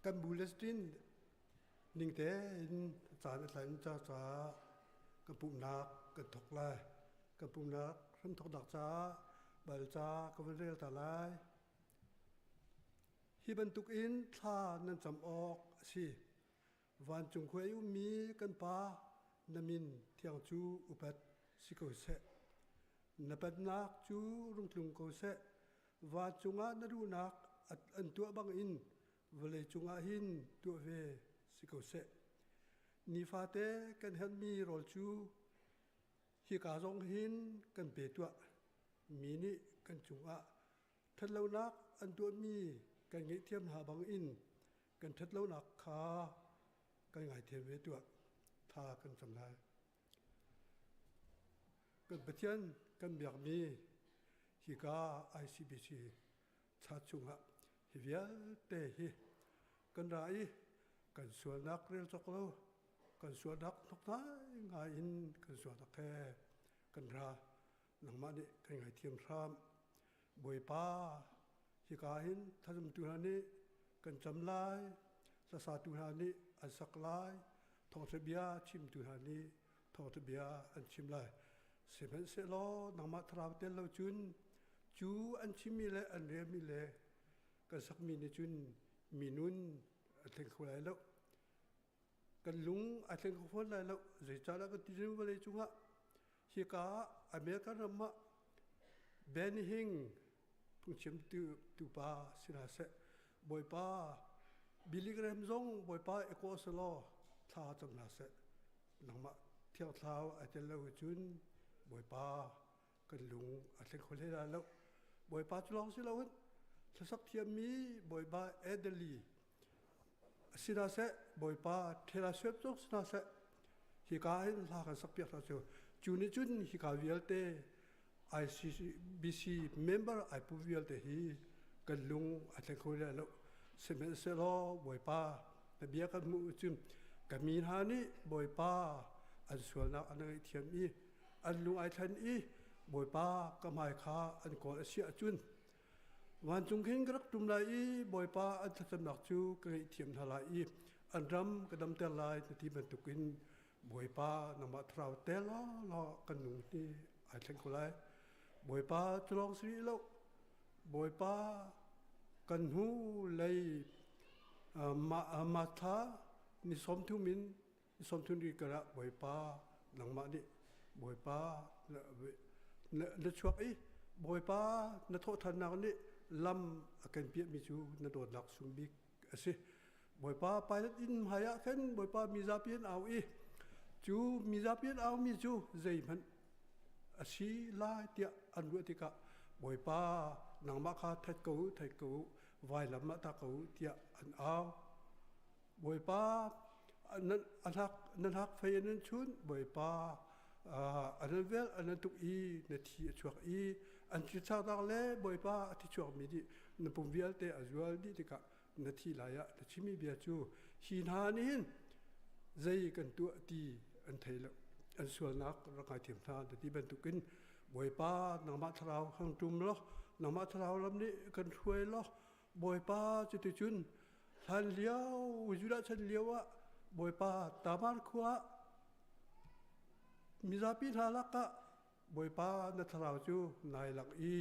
Kan bulletin ning tein caan a tlain ca caah kan pumhnak kan thawk lai. Kan pumhnak hramthawknak caah bal ca ka van rel ta lai. Hi bantukin thla nan cam awk a si. Vancung khua i ummi kan Pa, na min thiang cu upat si ko seh. Na pennak cu rung tlung ko seh. Vancung ah na duhnak an tuah bangin vawlei cungah hin tuah ve si ko seh. Nifate kan herhmi rawl cu hika zong hin kan pe tuah. Mi nih kan cungah ṭhatlonak an tuahmi kan ngaihthiam hna bangin kan ṭhatlonak kha kan ngaithiam ve tuah. Tha kan cam lai. Kan Pathian kan biakmi hika ICBC cha chungah hi vialte hi kan ra i kan sualnak rel cawk lo kan sualnak hnok ngai in kan sualnak he kan ra nangmah nih kan ngaithiam hram Bawipa hika hin thlacamtu hna nih kan cam lai hlasatu hna nih an sak lai thawngṭha bia chimtu hna nih thawngṭha bia an chim lai sihmanhsehlaw nangmah thlarau tel lo cun cu an chimmi le an relmi le kan sakmi nih cun mi nun a thleng kho lai lo kan lung a thleng kho fawn lai lo zeicahdah kan ti cun vawlei cungah hika American ram ah Ben Hing phungchim tu tupa si hna seh Bawipa Billy Graham zong Bawipa i kawh selaw thla cam hna seh nangmah thiang thlarau ai tel lo cun Bawipa kan lung a thleng kho hlei lai lo Bawipa cu lawng si loin hlasak thiammi Bawipa Adeli si hna seh Bawipa ṭhela suap zong si hna seh hika hin hla kan sakpiak hna cu cu nih cun hika vialte ICBC member ai pu vialte hi kan lung a thleng kho lai lo sihmanhsehlaw Bawipa na bia kan hmuh cun ka mi hna nih Bawipa an sualnak an ngaihthiam i an lung ai thlen i Bawipa ka hmai kha an kawl a si ahcun Vancung khin ka rak ṭum lai i Bawipa an thlacamnak cu ka ngaihthiam hna lai i an ram ka damter lai na ti bantukin Bawipa nangmah thlarau te law kan nung hi ai thleng ko lai. Bawipa cu lawng si rih lo. Bawipa kan hnu lei mah thla ni 30 in ni 30 ri karah Bawipa nangmah nih Bawipa na chuak i Bawipa na thawhthannak nih lam a kan piahmi cu na dawtnak sung bik a si. Bawipa pilot inn hmai ah khan Bawipa mizapi an au i cu mizapi an aumi cu zeihmanh a si lai tiah an ruah tikah Bawipa nangmah kha that ko u, that ko u, vailam ah ta ko u tiah an au. Bawipa nan hak fei an chun Bawipa an vel an tuk i na thi a chuak i an thilchaknak le Bawipa a thi chuakmi nih na pum vialte a zual dih tikah na thi lai ah na chimmi bia cu hi hna nih hin zei kan tuah ti an thei lo an sualnak rak ngaithiam hna na ti bantukin Bawipa nangmah thlarau hang tum law nangmah thlarau lam nih kan hruai law Bawipa cuticun hlan lio Judah chan lio ah Bawipa Tamar khua mizapi hna lakah Bawipa na thlarau cu nai lak i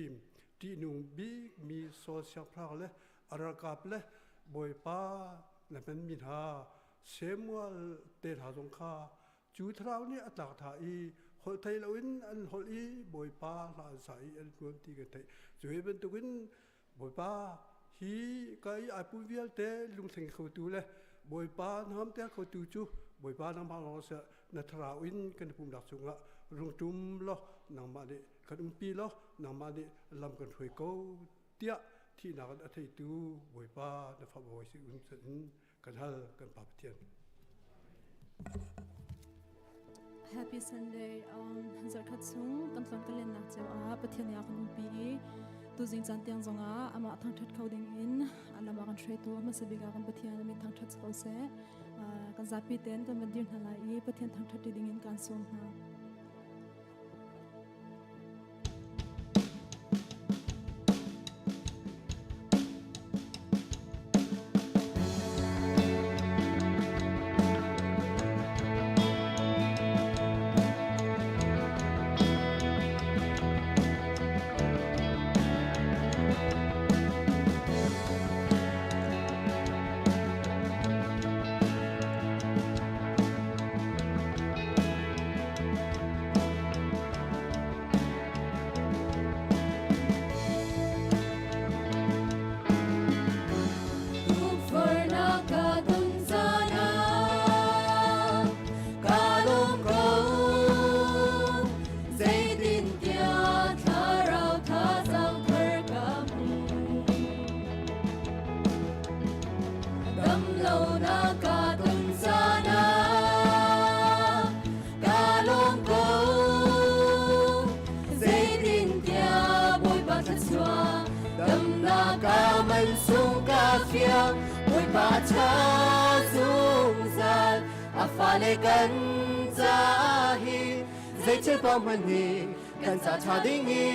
ṭihnung bikmi Saul siangpahrang le a ralkap le Bawipa na hmanmi hna Samuel te hna zong kha cu thlarau nih a tlak hna i holh thei loin an holh i Bawipa hla an sa i an nuam ti kan theih. Cu hi bantukin Bawipa hi ka i ai pum vialte lungthleng khotu le Bawipa na hamter khotu cu Bawipa nangmah lawng seh na thlarau in kan pumnak cungah rungtum law nangmah nih kan umpi law nangmah nih lam kan hruai ko tiah thihnak in a theitu Bawipa na fapa si in kan hal kan Pa Pathian. Happy Sunday. Um, zarkhat chung kan tlon kan lennak cio ah Pathian ya kan umpi i tuzing caan tiang zongah amah thangthat kho ding in alama kan hruaitu hmasa bik ah kan Pathian amin thangthat ko seh. Kan zapi ten kan van dir hna lai i Pathian thangthat ti ding in kan sawm hna. Tangka man sung ka fiang, Bawipa ṭha zungzal, a fale kan ca hi zeithil paoh hmanh hi kan ca ṭha ding i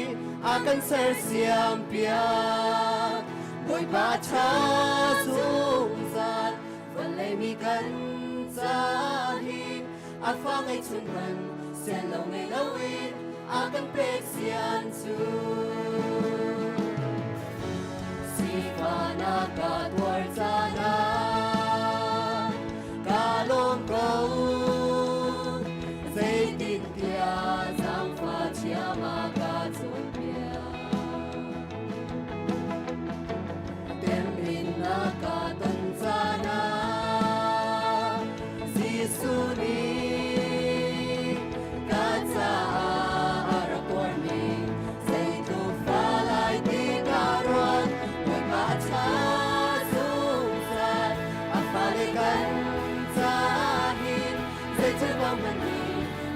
a kan sersiam piak. Bawipa ṭha zungzal, vawlei mi kan ca hi a fa ngeihchun hmanh sian lo ngei loin a kan pek sian cu. Sifahnak ka tuar caan ah ka lawm ko. Zeitintiah zaangfah thiam a ka cawnpiak. Temhinnak ka ton caan ah Jesuh nih ka caah a rak tuarmi zeitluk fa lai ti ka ruat. Bawipa a ṭha zungzal, a fale kan caah hin zeithil paoh hmanh hi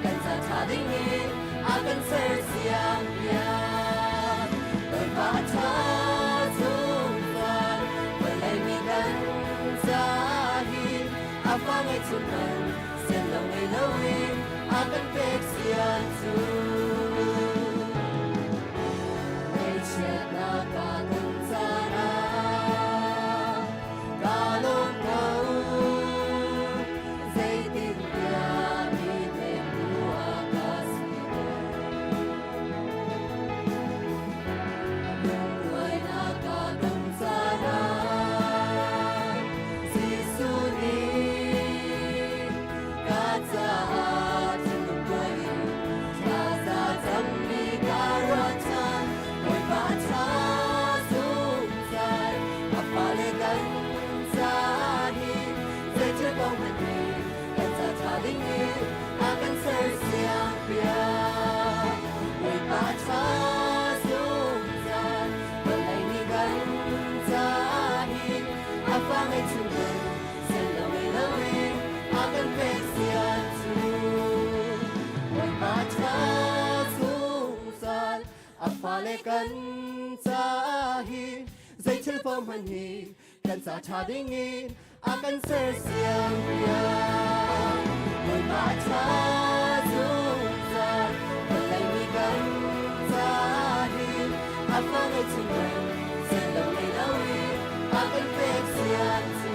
kan ca ṭha ding in a kan sersiam piak. Bawipa a ṭha zungzal, vawlei mi kan caah hin a fa ngeihchun man sian lo ngei loin a kan pek sian cu. Ngaihchiatnak ka ton caan ah ka lawm ko. Zeitintiah mi hnemtu a ka siter. Lungkuainak ka ton caan ah Jesuh nih ka caah thinlung tuai in thlaza cammi ka ruahchan. Bawipa ṭha zungzal, a fale kan caah hin zeithil paoh hmanh hi kan ca ṭha ding in a kan sersiam piak. Bawipa ṭha zungzal, vawlei nih kan caah hin a fa ngeihchun kan sian lo ngei loin a kan pek sian cu. Bawipa ṭha zungzal, a fale kan caah hin zeithil paoh hmanh hi kan ca ṭha ding in a kan sersiam piak. Bawipa ṭha zungzal, vawlei mi kan caah hin a fa ngeihchun man sian lo ngei loin a kan pek sian cu.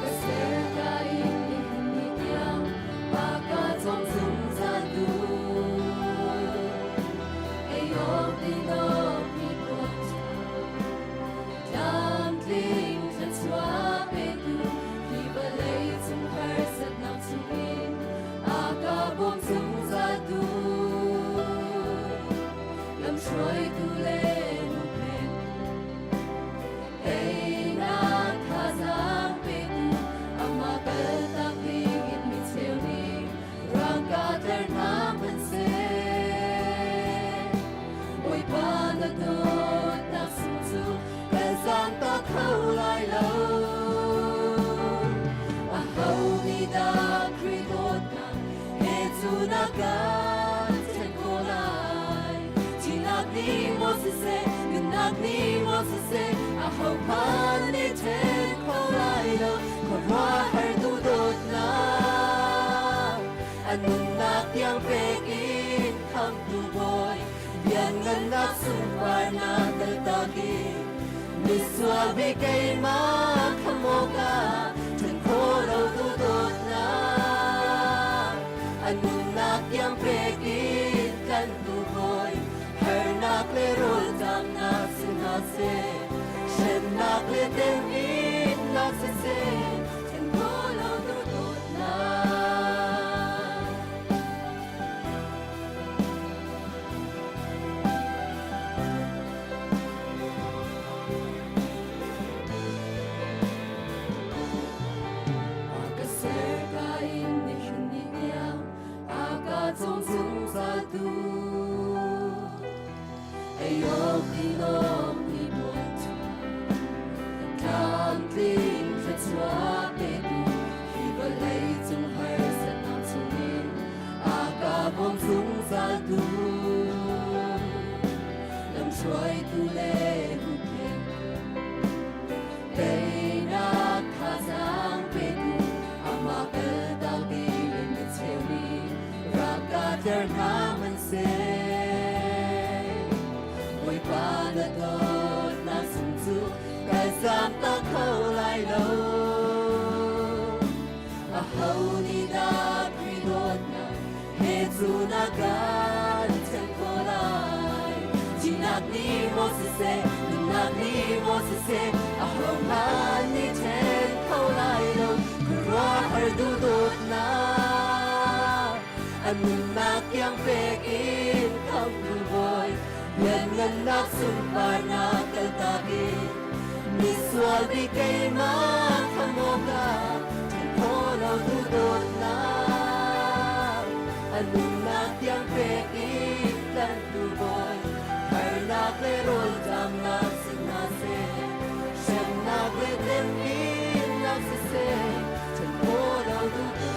Ka ser ka in nihin ni tiang pa ka cawm zungzal tu. Ei awk din awk mi puak Tlamtling thluachuah petu hi vawlei cung harsatnak chungin a ka bawm zungzal tu. Lamhruaitu le hupphengtu Teinak thazaang petu amah kaltak dingin mi cheu nih rangka tler hna hmanhseh. Bawipa na dawtnak sung cu kan zaangtak kho lai lo. Aho nih dah Khrih dawtnak he cu na kan ṭhen khawh lai? Thihnak nih maw siseh, nunnak nih maw siseh, aho hmanh nih ṭhen kho lai lo. Khuaruahhar duhdawtnak, a nunnak tiang pek in khamhtu Bawi, lianngannak sunparnak kaltak in misual mi keimah khamh awkah ṭhen khawh lo duhdawtnak, a nunnak tiang pek in tlanhtu Bawi, harnak le rawlṭamnak si hna seh, hremnak le temhinnak siseh, ṭhen khawh lo duhdawtnak. Thihter hna hmanhseh Bawipa na dawtnak sung cu kai zaamtak kho lai lo. Aho nih dah Khrih dawtnak he cu na kan then khawh lai? Thihnak nih maw siseh, nunnak nih maw siseh, ahohmanh nih then kho lai lo. Khuaruahhar duhdawtnak, a nunnak tiang pek in khamhtu Bawi, lianngannak sunparnak kaltak in misual bik keimah khamh awkah then khawh lo duhdawtnak, a nunnak tiang pek in tlanhtu Bawi, harnak le rawlṭamnak si hna seh, hremnak le temhinnak siseh, then khawh lo duhdawtnak.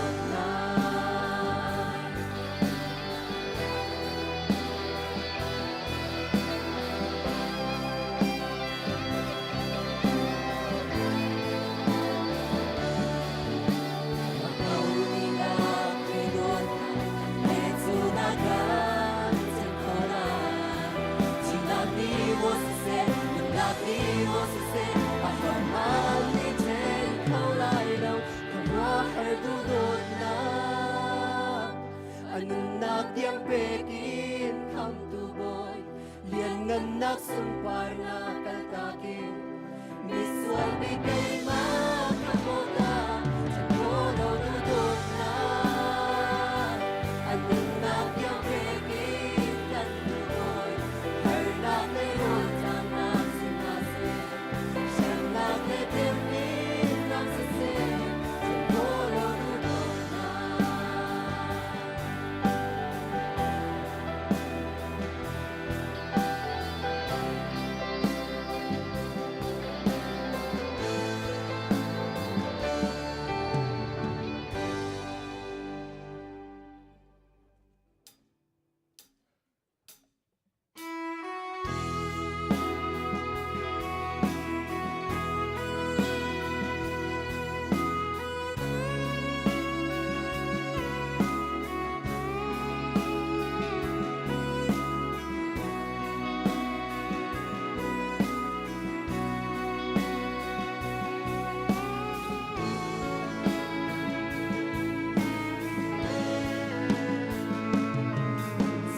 Nunnak tiang pek in khamtu Bawi, lianngannak sunparnak kaltak in misual mi keimah kha mawta ṭhalo duhdawtnak a nunnak tiang pek in kan duhdawi harnak le rawlṭamnak si hna seh, hremnak le temhinnak siseh, ṭhalo duhdawtnak.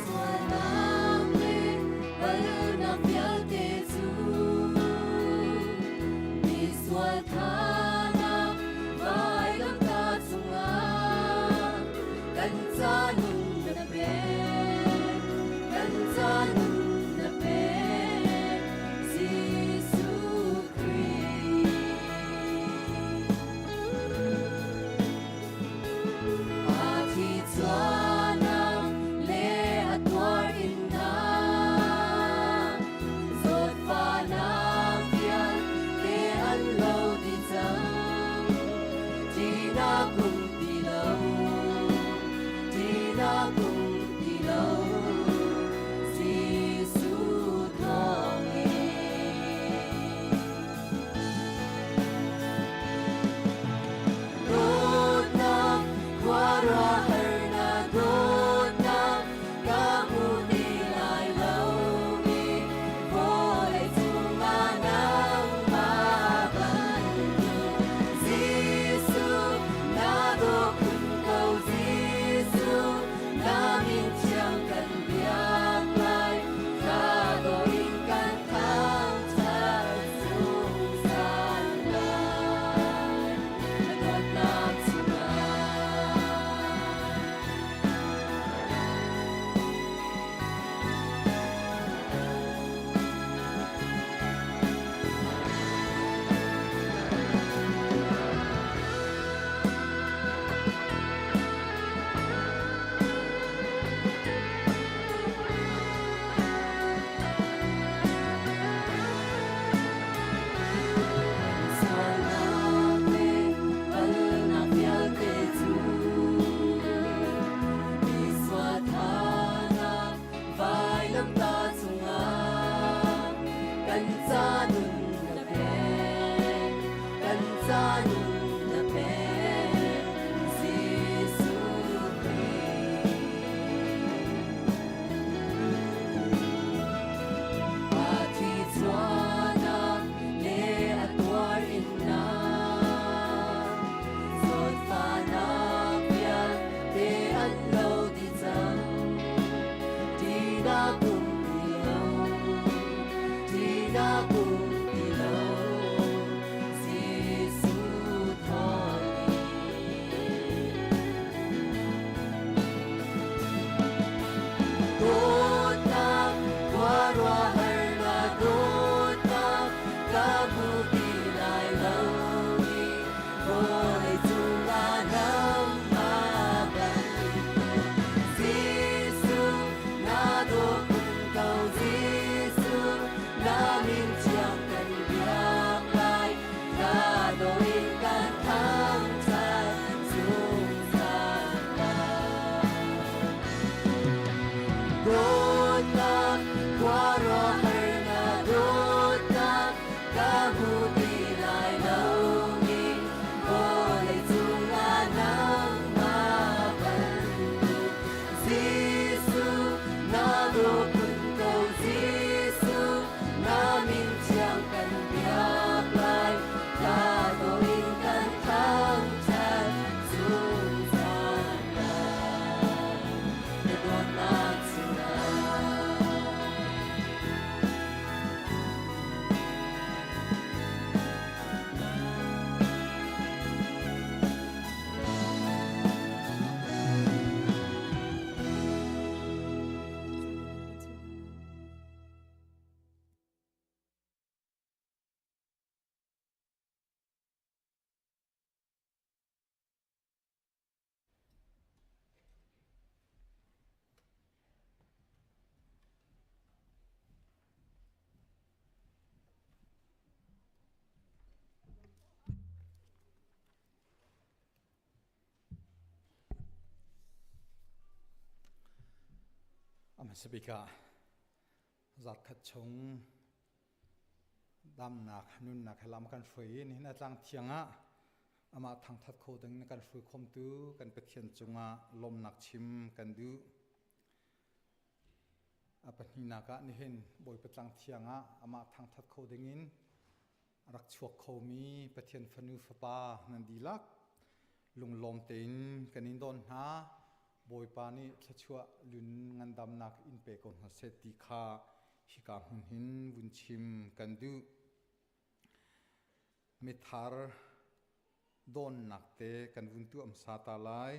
Sualnak le palhnak vialte cu misual thanak vailamtah cungah kan ca nun na pek, kan ca nun na pek, Jesuh Khrih. A thi chuahnak le a tuar innak, zawtfahnak vialte an lo dih cang. Ṭihnak um ti lo, ṭihnak um ti lo, Jesuh thawngin. Dawtnak, khuaruahharnak dawtnak, ka hmu ti lai lo mi vawlei cungah nangmah bantuk. Jesuh, na daw khun ko Jesuh, na min thiang kan biak lai, ka daw in kan thangṭhat zungzal lai. Na dawtnak chungah. A hmasa bik ah zarhkhat chung damnak nunnak he lam kan hruai i nihin a tlang thiang ah amah thangthat kho ding na kan hruai khomtu kan Pathian cungah lawmnak chim kan duh. A pahnihnak ah nihin Bawipa tlang thiang ah amah thangthat kho dingin a rak chuak khomi Pathian fanu fapa nan dihlak lunglawm tein kan in don hna. Bawipa nih thluachuah lun ngandamnak in pe ko hna seh ti kha hika hmun hin vun chim kan duh. Mithar dawnnak te kan vun tuah hmasa ta lai.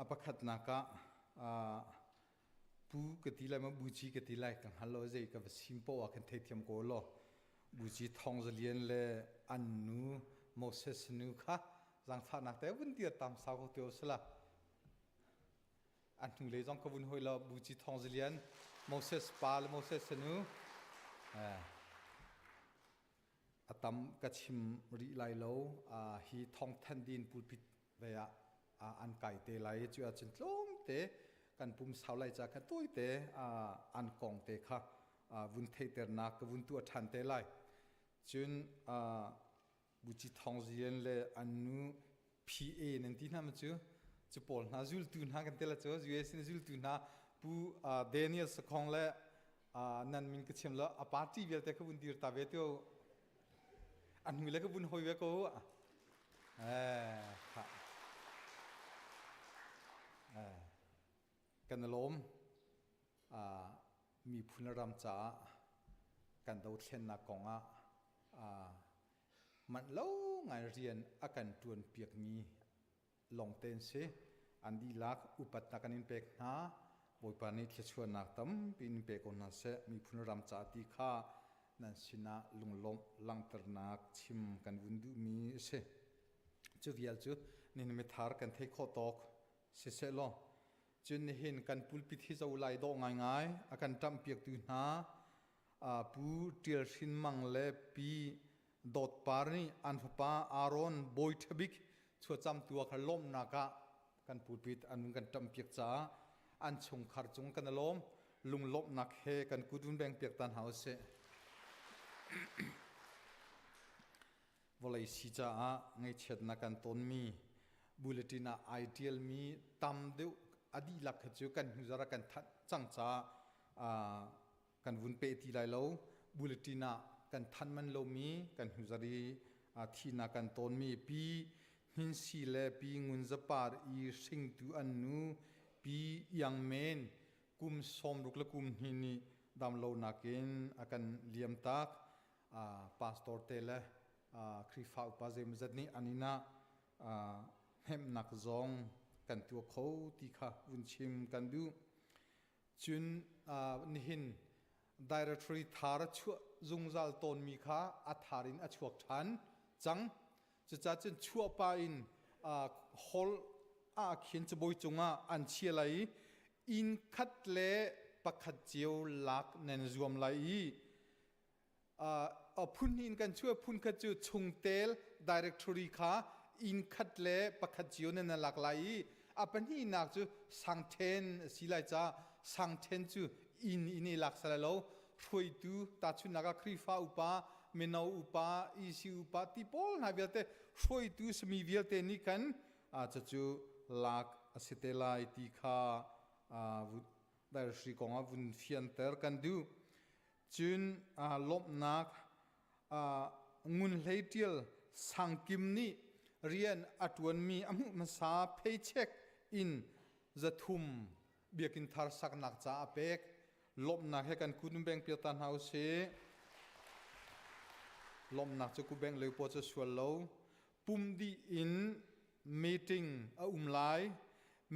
A pakhatnak ah pu ka ti lai ma buci ka ti lai ka hngal lo zei ka va sim poah ah khan theithiam ko law buci Thawng Za Lian le an nu Moses nu kha zaangfahnak te vun dir tam sau ko tio sala an hnulei zong ka vun hoi lo buci Thawng Za Lian Moses pa le Moses nu a tam ka chim rih lai lo hi thawngthan din pulpit ve ah an kai te lai cu ahcun tlawmte kan pum sau lai ca kha tawite an kong te kha vun theihternak ka vun tuah ṭhan te lai cun Buci Thawng Zian le an nu PA nan ti hna ma cu cu pawl hna zultu hna kan te la cu US in zultu hna pu Daniel Sakhong le nan min ka chim lo a party vialte ka vun dir ta ve tu a hnu le ka vun hoi ve ko eh ha eh kan lawm miphun ram caah kan dothlennak kong ah manh lo ngai rian a kan ṭuan piakmi lawngte an si. An dihlak upatnak kan in pek hna. Bawipa nih thluachuahnak tampi in pe ko hna seh. Miphun ram ca ti kha nan sinah lunglawmh langhternak chim kan vun duhmi a si. Cu vial cu nihin mithar kan theih khawh tawk siseh law cun nihin kan pulpit hi zo lai dawh ngaingai a kan ṭamhpiaktu hna Pu Ṭial Hrin Mang le Pi Dawt Par nih an fapa Aaron Bawi Ṭha Bik chuacamtu ah kha lawmhnak ah kan pulpit an vun kan ṭamhpiak caah an chungkhar cung kan i lawm. Lunglawmhnak he kan kut vun beng piak ta hna usih. Vawlei si caah ngaihchiatnak kan tonmi bulletin ah ai ṭialmi tam deuh a dihlak kha cu kan hnuzar ah kan thanh cang caah kan vun peh ti lai lo. Bulletin ah kan thanh man lomi kan hnuzar i thihnak kan tonmi Pi Hnin Si le Pi Ngun Za Par i hringtu an nu Pi Iang Men kum 60 le kum hnih nih damlonak in a kan liamtak. Pastor te le Khrihfa upa zeimawzat nih an inn ah hnemhnak zong kan tuah kho ti kha vun chim kan duh. Cun nihin directory thar a chuah zungzal tawnmi kha a thar in a chuak ṭhan cang. Cucaah cun chuahpa in hall ah khin cabawi cungah an chia lai i inn khat le pakhat cio lak nan zuam lai i phun hnih in kan chuah phun khat cu chungtel directory kha inn khat le pakhat cio nan lak lai i a pahnihnak cu sangthen a si lai ca sangthen cu inn in i lak sala lo hruaitu tahchunhnak ah Khrihfa upa mino upa EC upa ti pawl hna vialte hruaitu sami vialte nih khan cucu lak a si te lai ti kha directory kong ah vun fianter kan duh. Cun lawmhnak Ngun Hlei Ṭial Sangkim nih rian a ṭuanmi a hmuh hmasa paycheck in 300 biakinn thar saknak caah a pek. Lawmhnak he kan kut beng piak ta hna usih. Lawmhnak cu ku beng leu paw cu sual lo. Pum dih in meeting a um lai.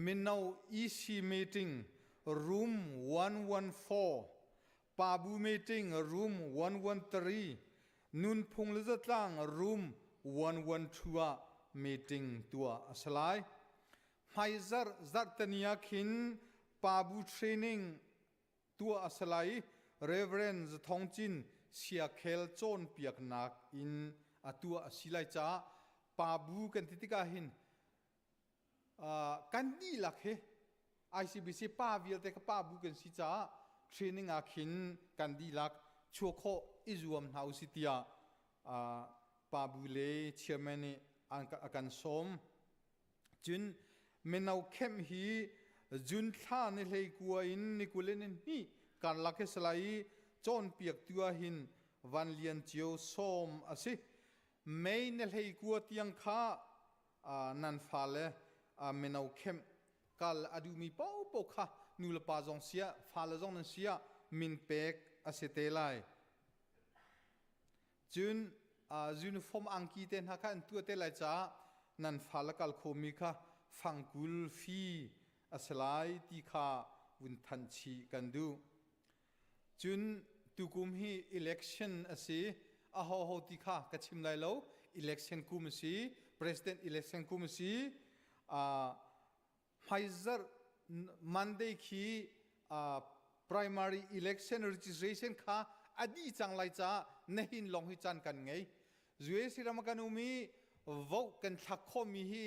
Mino EC meeting room 114 Pabu meeting room 113, nunphung le zatlang room 112 ah meeting tuah a si lai. Hmaizarh zarhteni ah khin Pabu training tuah a si lai i Reverend Zathong Cin siakhel cawnpiaknak in a tuah a si lai caah Pabu kan ti tikah hin kan dihlak hi. ICBC pa vialte ka pa bu kan si caah training ah khin kan dihlak chuah khawh i zuam hna usih tiah pa bu le chairman nih a kan sawm. Cun mino kemh hi June thla ni hlei kua in ni 20 ni hnih karlak hi si lai i cawnpiaktu ah hin Van Lian Cio sawm a si. May ni hlei kua tiang kha nan fale mino kemh kal a duhmi paohpaoh kha nulepa zong siah fale zong nan siah min pek a si te lai. Cun uniform angki te hna kha an tuah te lai caah nan fale kal khomi kha fangkul fi a si lai ti kha vun thanh chih kan duh. Cun tukum hi election a si. Ahoho ti kha ka chim lai lo. Election kum a si. President election kum a si. Hmaizarh Monday khi primary election registration kha a dih cang lai caah nihin lawng hi caan kan ngei. US ram kan um i vote kan thlak khawhmi hi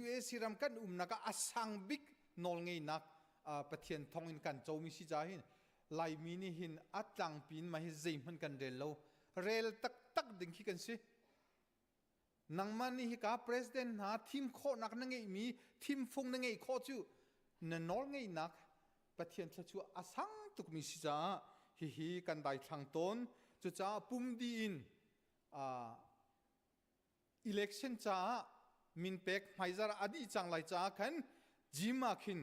US ram kan umnak ah a sang bik nawlngeihnak Pathian thawng in kan comi si caah hin Laimi nih hin a tlangpi in mah hi zeihmanh kan rel lo. Rel taktak ding khi kan si. Nangmah nih hika president hna thim khawhnak na ngeihmi thimfung na ngeih khawh cu na nawlngeihnak Pathian thluachuah a sang tukmi si caah hihi kan daithlang tawn. Cucaah pum dih in election caah min pek hmaizar a dih cang lai caah khan gym ah khin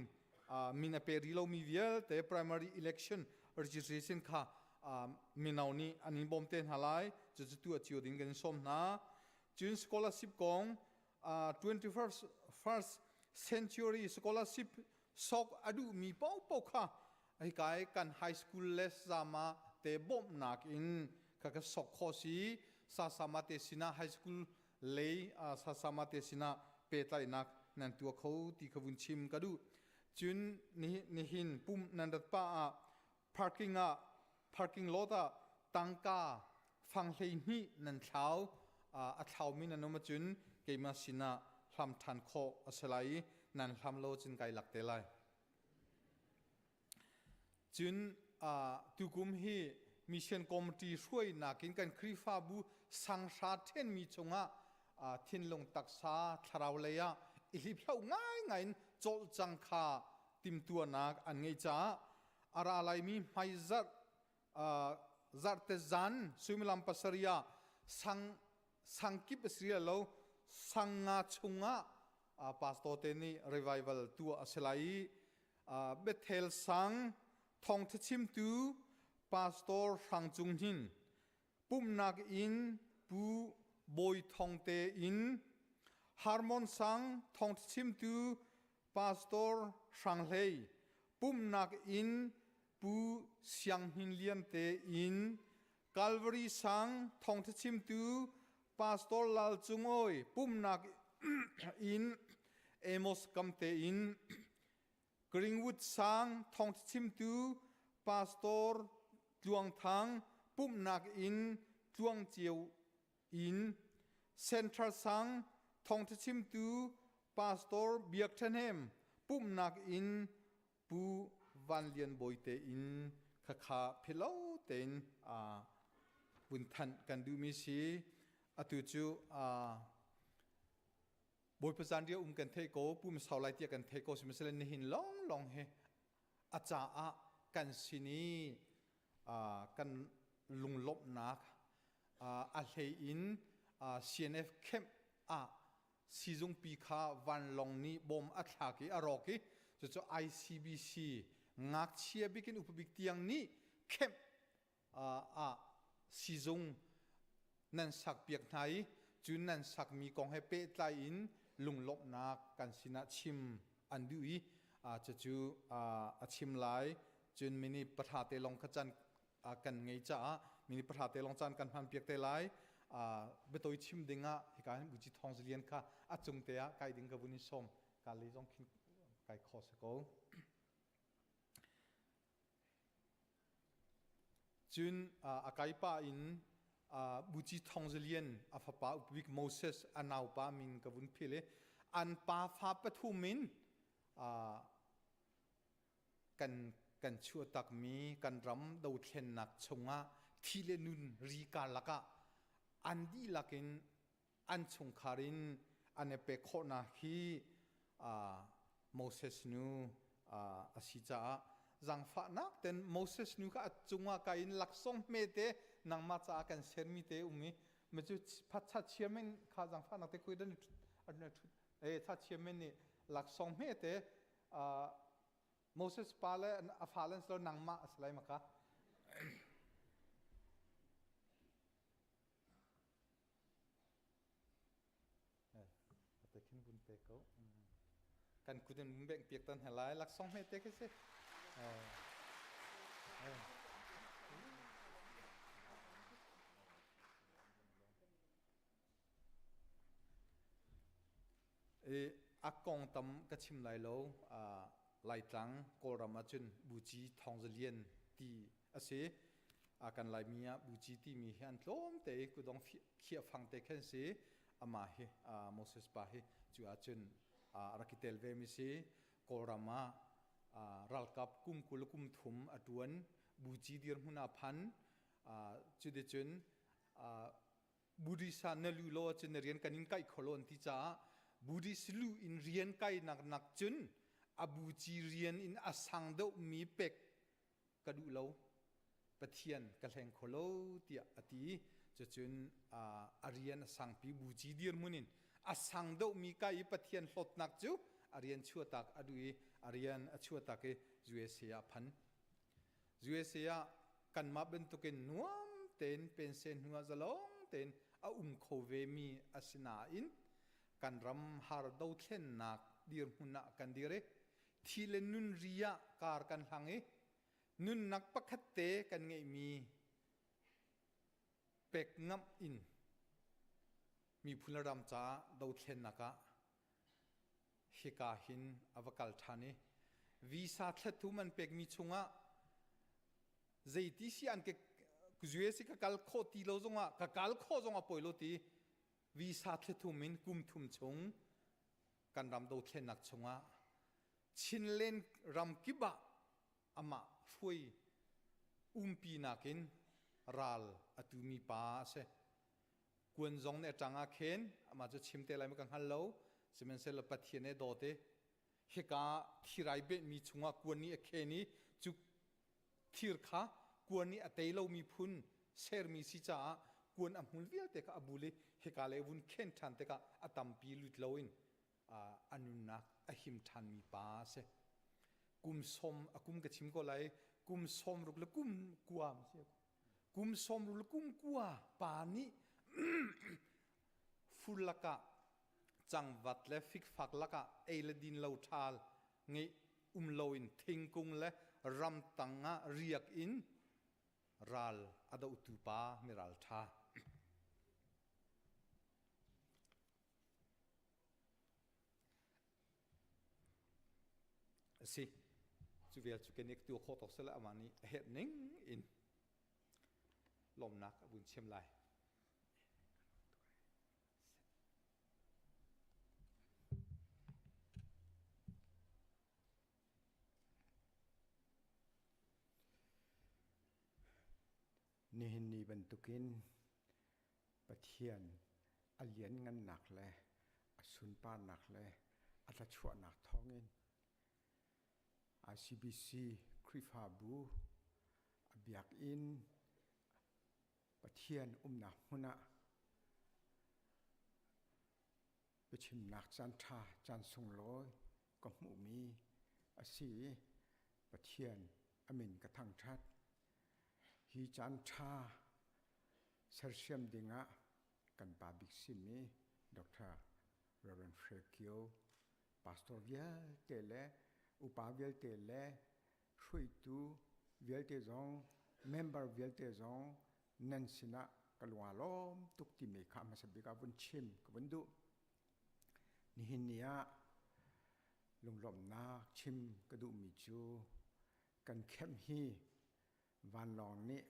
min a pe rih lomi vialte primary election registration kha mino nih an in bawm te hna lai. Cucu tuah cio ding kan in sawm hna. Cun scholarship kong 21st first century scholarship sok a duhmi paohpaoh kha hika i kan high school le sama te bawmhnak in kha ka sok khawh si. Sasama te sinah high school lei sasama te sinah pehtlaihnak nan tuah kho ti kha vun chim ka duh. Cun nihin pum nan rat pa ah parking ah parking lot ah tangka fang 12 nan thlau a thlaumi nan um ahcun keimah sinah hlam ṭhan khawh a si lai i nan hlam lo cun kai lak te lai. Cun tukum hi mission committee hruainak in kan Khrihfabu sanghra ṭhenmi chungah thinlung taksa thlarau lei ah i hliphlau ngaingai in cawlcang kha timtuahnak an ngeih caah a ra laimi hmaizarh zarte zan suimilam pasarih ah sang sangkip a si lo sang nga chungah pastor te nih revival tuah a si lai i Bethel sang thawngtha chimtu pastor Hrang Cung Hnin pumhnak inn Pu Bawi Thong te inn Harmon sang thawngtha chimtu pastor Hrang Hlei pumhnak inn Pu Siang Hnin Lian te inn Calvary sang thawngtha chimtu Pastor Lal Cung Awi pumhnak inn Amos Kamte inn Greenwood sang thawngtha chimtu Pastor Tluang Thang pumhnak inn Tluang Ceu inn Central sang thawngtha chimtu Pastor Biak Ṭhahnem pumhnak inn Pu Van Lian Bawi te in khakha philo tein vun thanh kan duhmi si. Atu cu Bawipa zanriah um kan theih ko, pum sau lai tiah kan theih ko, sihmanhsehlaw nihin lawnglawng hi a caah kan sin i kan lunglawmhnak a hlei in CNF camp ah sizungpi kha vanlawng nih bom a thlak i a rawk i cucu ICBC ngakchia bik in upa bik tiang nih camp ah sizung nan sakpiak hna i cu nan sakmi kong he pehtlai in lunglawmhnak kan sinah chim an duh i cucu a chim lai. Cun mini pahra te lawng kha can kan ngei caah mini pahra te lawng caan kan hman piak te lai. Biatawi chim ding ah hika hin Buci Thawng Zilian kha a cung te ah kai ding ka vun in sawm ka lei zong khin kai kho se ko. Cun a kai pa in Buci Thawng Zilian a fapa upabik Moses a naupa min ka vun phil i an pa fa pathum in. Kan kan chuahtakmi kan ram dothlennak chungah thi le nun ri karlak ah an dihlak in an chungkhar in an i pek khawhnak hi Moses nu a si caah zaangfahnak ten Moses nu kha a cungah ka in laksawng hmete nangmah caah kan sermi te um i macu phatcha chiamen kha zaangfahnak te khui dan e tha chiamen nih laksawng hmete Moses pa le a fa le lo nangmah a si lai maka. Ate khin vun pe ko. Kan kut in vun beng piak tan he lai laksawng hme te khi si. A kong tam ka chim lai lo. Laitlang Kawlram ahcun Buci Thawngzalian ti a si. Kan Laimi ah Buci timi hi an tlawm te i kudong khiah fang te khan si. Amah hi Moses pa hi cu ahcun a rak i tel ve mi si. Kawlram ah ralkap kum 20 kum thum a ṭuan. Buci dirhmun ah phan. Cuticun Buddhist ah na lu lo ahcun na rian kan in kaih kho lo an ti caah Buddhist lu in rian kainak nak cun a buci rian in a sang deuhmi pek ka duh lo Pathian ka hleng kho lo tiah a ti cucun a rian a sangpi buci dirhmun in a sang deuhmi kai i Pathian hlawtnak cu a rian chuahtak a duh i a rian a chuahtak i USA ah phan USA ah kanmah bantukin nuam tein pensen hnu ah zalong tein a um kho vemi a si nain kan ram har dothlennak dirhmun ah kan dir i thi le nun ri ah kar kan hlang i nunnak pakhat te kan ngeihmi pek ngamh in miphun le ram caah dothlennak ah hika hin a va kal ṭhan i visa thlatthum an pekmi chungah zeiti si an ke US ka kal khawh ti lo zongah ka kal khawh zongah poi lo ti visa thlathum in kum thum chung kan ram dothlennak chungah Chinland ram kip ah amah hruai umpi nakin ral a tumi pa a si. Kuan zong nih a ṭang ah khin amah cu chim te lai ma ka hngal lo sihmanhsehlaw Pathian he dawt i hika thirai benhmi chungah kuan nih a khen i cu thir kha kuan nih a tei lomi phun sermi si caah kuan a hmul vialte kha a bul i hika le vun khen ṭhan tikah a tampi lut loin a nunnak a him ṭhanmi pa a si. Kum sawm a kum ka chim ko lai kum 60 le kum kua si. Kum 60 le kum kua pa nih fur lakah cangvat le fikfak lakah ei le din lo ṭhal ngeih um loin thingkung le ramtang ah riak in ral a dohtu pa miral ṭha. A si. Cu vial cu kan i tuah khawh tawk seh amah nih a herh ning in lawmnak a vun chim lai. Nihin ni bantukin Pathian a lianngannak le a sunparnak le a thluachuahnak thawngin ICBC Khrihfabu a biakinn Pathian umnak hmun ah biachimnak caan ṭha caan sunglawi ka hmuhmi a si i Pathian a min ka thangṭhat. Hi caan ṭha sersiam dingah kan pa bik simi Dr. Reverend Hre Kio, pastor vialte le upa vialte le hruaitu vialte zong member vialte zong nan sinah ka lung aa lawm tuk timi kha hmasa bik ah vun chim ka vun duh. Nihin ni ah lunglawmhnak chim ka duhmi cu kan khem hi vanlawng nih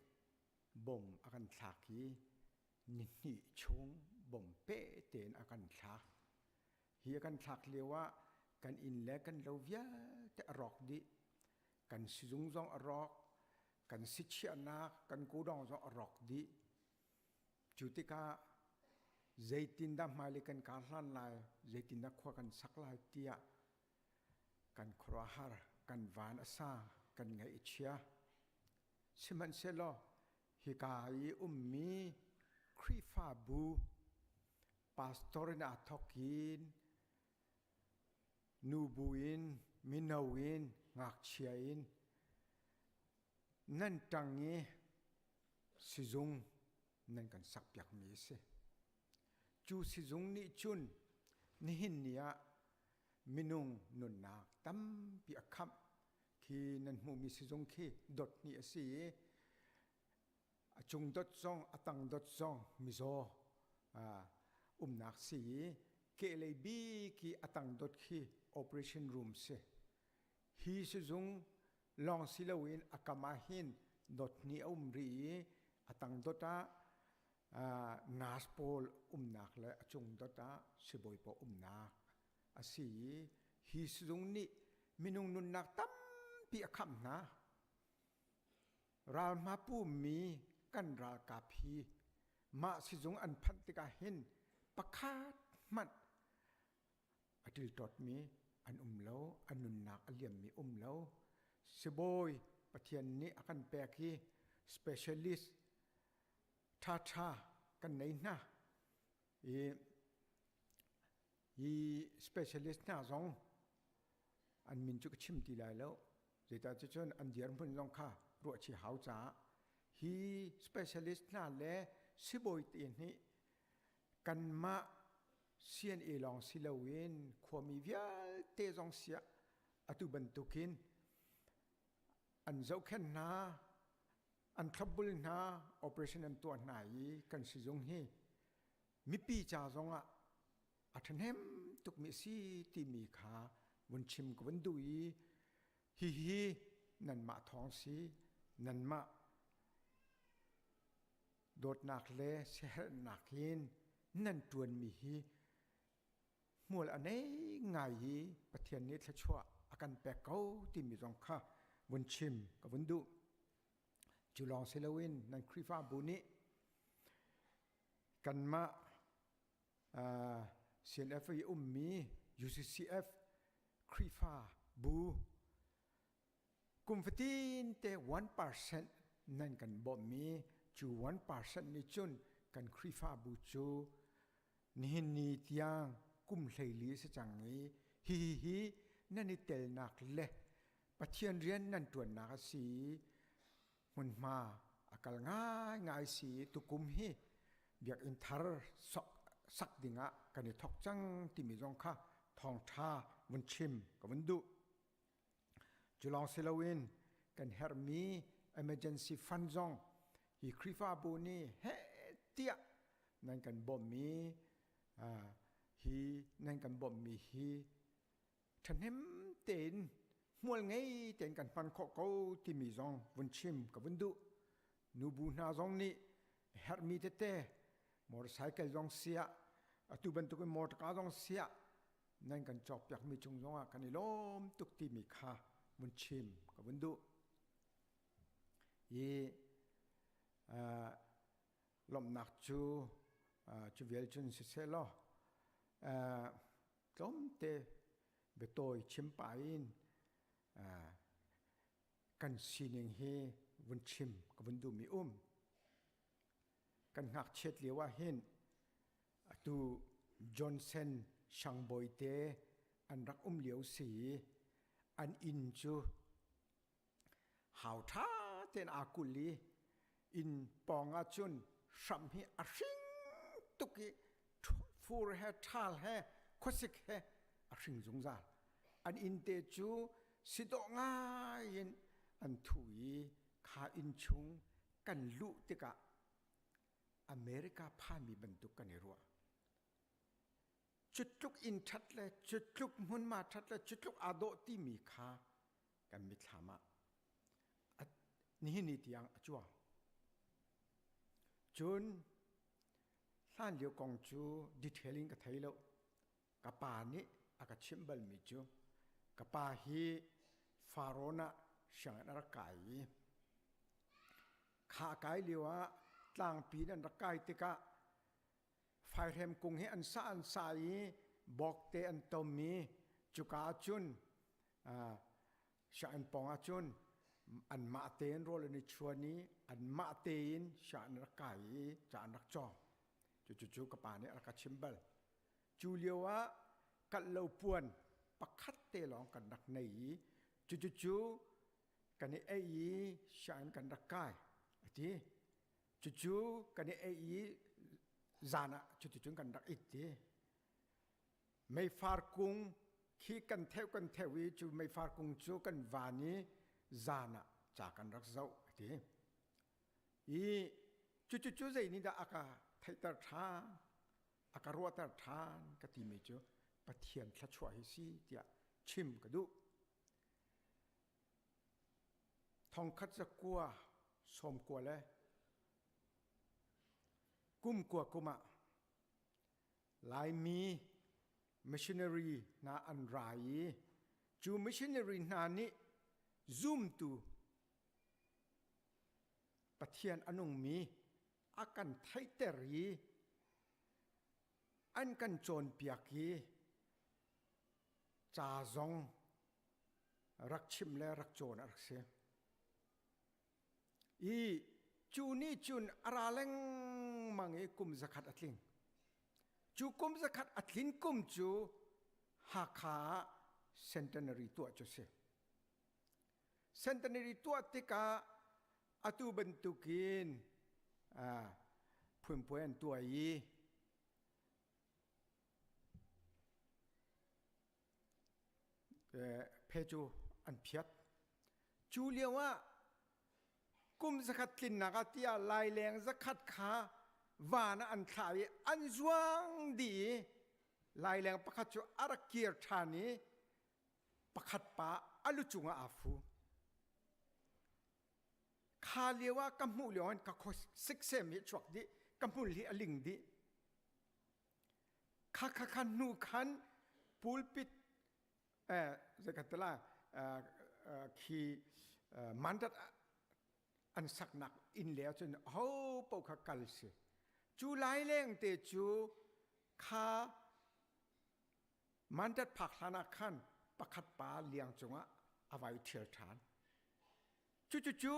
bom a kan thlak i nihnih chung bom pe tein a kan thlak. Hi a kan thlak lio ah Kan inn le kan lo vialte a rawk dih. Kan sizung zong a rawk. Kan sichiahnak, kan kudawng zong a rawk dih. Cu tikah zeitindah hmailei kan kar hlan lai, zeitindah khua kan sak lai tiah kan khuaruahhar, kan van a sa, kan ngaih a chia. Sihmanhsehlaw hika i ummi Khrihfabu pastor in aa thawk in nubu in mino in ngakchia in nan ṭang i sizung nan kan sakpiakmi a si. Cu sizung nih cun nihin ni ah minung nunnak tampi a khamh. Khi nan hmuhmi sizung khi dot hnih a si i a cung dot zong a tang dot zong mizaw umnak si i kehlei bik i a tang dot khi operation room si. Hi sizung lawng si loin a kam ah hin dot hnih a um rih i a tang dot ah nurse pawl umnak le a cung dot ah sibawi pawl umnak a si i hi sizung nih minung nunnak tampi a khamh hna. Ralhma pummi kan ralkap hi mah sizung an phanh tikah hin pakhat hmanh a ṭilṭawtmi an um lo, a nunnak a liammi um lo. Sibawi Pathian nih a kan pek i specialist ṭhaṭha kan nei hna. I hi specialist hna zong an min cu ka chim ti lai lo. Zeicah cun an dirhmun zong kha ruahchih hau caah hi specialist hna le sibawi te nih kanmah CNA lawng si loin khuami vialte zong siah atu bantukin an zohkhenh hna, an thlopbul hna, operation an tuah hna i kan sizung hi mipi ca zongah a ṭhahnem tukmi a si timi kha vun chim ka vun duh i hihi nanmah thawng si, nanmah dawtnak le siaherhnak in nan ṭuanmi hi hmual a nei ngai i Pathian nih thluachuah a kan pek ko timi zong kha vun chim ka vun duh. Cu lawng si loin nan Khrihfabu nih kanmah CNF i ummi UCCF Khrihfabu Kum fatin te 1% nan kan bawmhmi cu 1% nih cun kan Khrihfabu cu nihin ni tiang kum 14 a si cang i hihi hi nan i telnak le Pathian rian nan ṭuannak a si i hmunhma a kal ngaingai si i tukum hi biakinn thar sak dingah kan i thawk cang timi zong kha thawngṭha vun chim ka vun duh. Cu lawng si loin kan herhmi emergency fund zong hi Khrihfabu nih heh tiah nan kan bawmhmi hi nan kan bawmhmi hi ṭhahnem tein hmual ngei tein kan hman khawh ko timi zong vun chim ka vun duh. Nubu hna zong nih herhmi tete motorcycle zong siah atu bantukin motorka zong siah nan kan cawkpiakmi cung zongah kan i lawm tuk timi kha vun chim ka vun duh. I lawmhnak cu cu vial cun siseh law tlawmte biatawi chim pah in kan sining hi vun chim ka vun duhmi um. Kan ngakchiat lio ah hin atu Johnson Shangbawi te an rak um lio si i an inn cu hau ṭha tein aa kulh i inn pawng ah cun hram hi a hring tuk i fur he ṭhal he khuasik he a hring zungzal. An inn te cu si dawh ngai in an thu i kha inn chung kan luh tikah America phanmi bantuk kan i ruah. Cutluk inn ṭhat le cutluk hmunhma ṭhat le cutluk aa dawh timi kha kan mitthlam ah nihin ni tiang a cuang. Cun hlan lio kong cu detail in ka thei lo. Ka pa nih a ka chimh balmi cu ka pa hi Farawn ah sianginn a rak kai i kha a kai lio ah tlangpi in an rak kai tikah faihrem kung hi an sa an sa i bawkte an tom i cuka ahcun sianginn pawng ahcun anmah tein rawl an i chuan i anmah tein sianginn rak kai i ca an rak cawng. Cucu ka pa nih a rak ka chim bal. Cu lio ah kalh lo puan pakhat te lawng kan rak nei i cucu kan i ei i sianginn kan rak kai a ti. Cucu kan i ei i zan ah cuticun kan rak it ti. Meifar kung khi kan theu kan theu i cu meifar kung cu kan van i zan ah ca kan rak zoh a ti. I cucu zei nih dah a ka theihter ṭhan, a ka ruahter ṭhan ka timi cu Pathian thluachuah hi si tiah chim ka duh. Thongkhat zakua sawmkua le kumkua kum ah Laimi missionary hna an ra i cu missionary hna nih zumtu Pathian a nungmi a kan theihter i an kan cawnpiak i ca zong rak chimh le rak cawn a rak si. I cu nih cun a ra lengmang i kum zakhat a tling. Cu kum zakhat a tlin kum cu Hakha ah centenary tuah cu si. Centenary tuah tikah atu bantukin phunpuai an tuah i phe cu an phiat. Cu lio ah kum zakhat tlinnak ah tiah laileng zakhat kha van ah an thlah i an zuang dih i laileng pakhat cu a rak kir ṭhan i pakhat pa a lu cungah aa fu. Kha lio ah ka hmuh lio in ka siksem hi chuak dih, ka hmul hi a ling dih. Kha kha kha hnu khan pulpit eh zei tala khi mandat an saknak inn le ahcun ho paoh kha kal si. Cu lai leng te cu kha Mandat phak hlan ah khan pakhat pa liang cungah a vai ṭhial ṭhan. Cucucu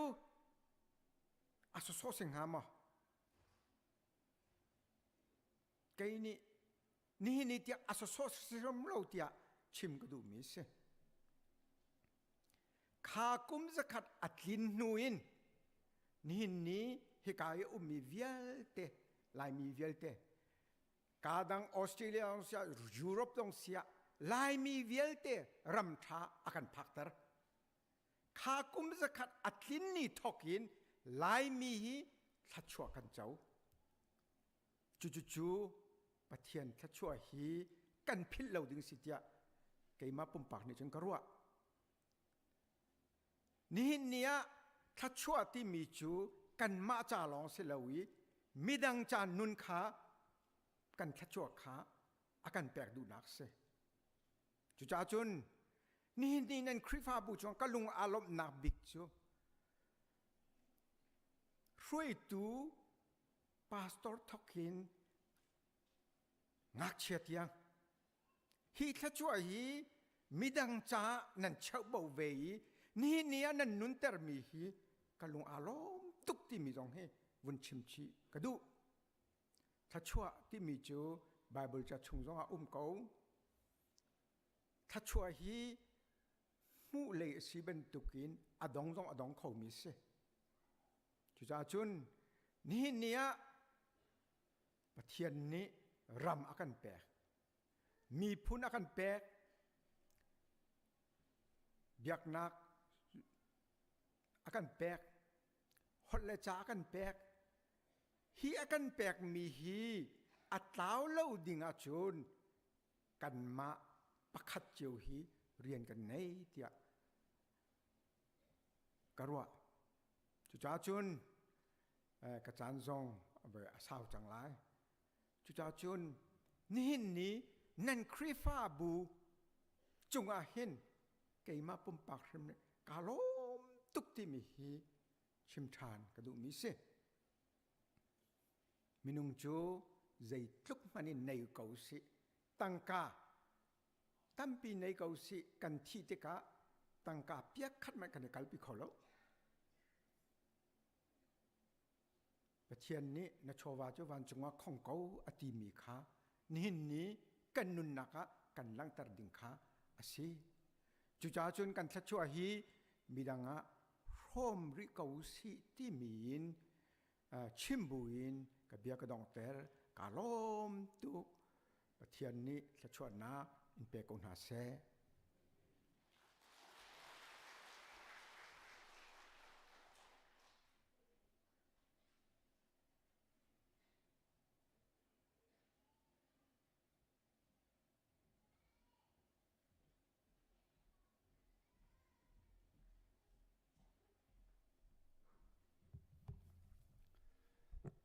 a sawsawh si hnga maw? Kei nih nihin ni tiang a sawsawh si hrim lo tiah chim ka duhmi si. Kha kum zakhat a tlin hnu in nihin ni hika i ummi vialte Laimi vialte Ka dang Australia zong siah Europe zong siah Laimi vialte ram ṭha a kan phakter. Kha kum zakhat a tlin ni thawk in Laimi hi thluachuah kan co. Cucucu Pathian thluachuah hi kan philh lo ding si tiah keimah pumpak nih cun ka ruah. Nihin ni ah thluachuah timi cu kanmah ca lawng si lo i midang ca nun kha kan thluachuah kha a kan pek duhnak a si. Cucaah cun nihin ni nan Khrihfabu chung ka lung aa lawmhnak bik cu hruaitu pastor thok hin ngakchia tiang Hi thluachuah hi midang caah nan cheuhbo ve i nihin ni ah nan nuntermi hi ka lung aa lawm tuk timi zong hi vun chim chih ka duh. Thluachuah timi cu Baibal ca chung zongah um ko. Thluachuah hi hmuh lei a si bantukin a dong zong a dong khomi a si. Cucaah cun nihin ni ah Pathian nih ram a kan pek. Miphun a kan pek. Biaknak a kan pek. Holh le ca a kan pek. Hi a kan pekmi hi a tlau lo ding ahcun kanmah pakhat cio hi rian kan nei tiah ka ruah. Cucaah cun ka caan zong a sau cang lai. Cucaah cun nihin ni nan Khrihfabu cungah hin keimah pumpak hrim nih kaa lawm tuk timi hi chim ṭhan ka duhmi si. Minung cu zeitluk hmanh in nei ko sih, tangka tampi nei ko sih kan thih tikah tangka piak khat hmanh kan i kalpi kho lo. Pathian nih na chawva cu vancung ah khong ko a timi kha nihin ni kan nunnak ah kan langhter ding kha a si. Cucaah cun kan thluachuah hi midang ah hrawm rih ko sih timi in chim buin ka bia ka donghter. Kaa lawm tuk. Pathian nih thluachuahnak in pe ko hna seh.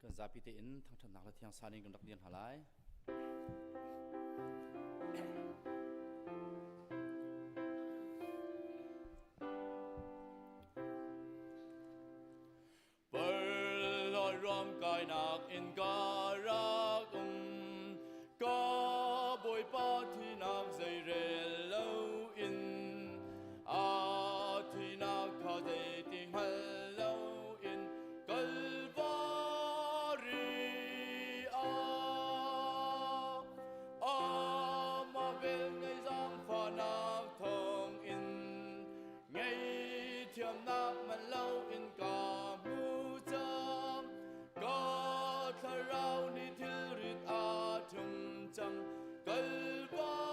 Kan zapi tein thangṭhatnak le thiang san in kan rak dir hna lai. Parloi ruam kainak in ka rak um ka Bawipa thinak zeirel lo in a thinak kha zeiti hngal lo in Kalvari ah amah vel ngei zaangfahnak thawng in Ngaihthiamnak man loin ka hmu cang. Ka thlarau nih thilrit aa ṭhum cang. Kalvari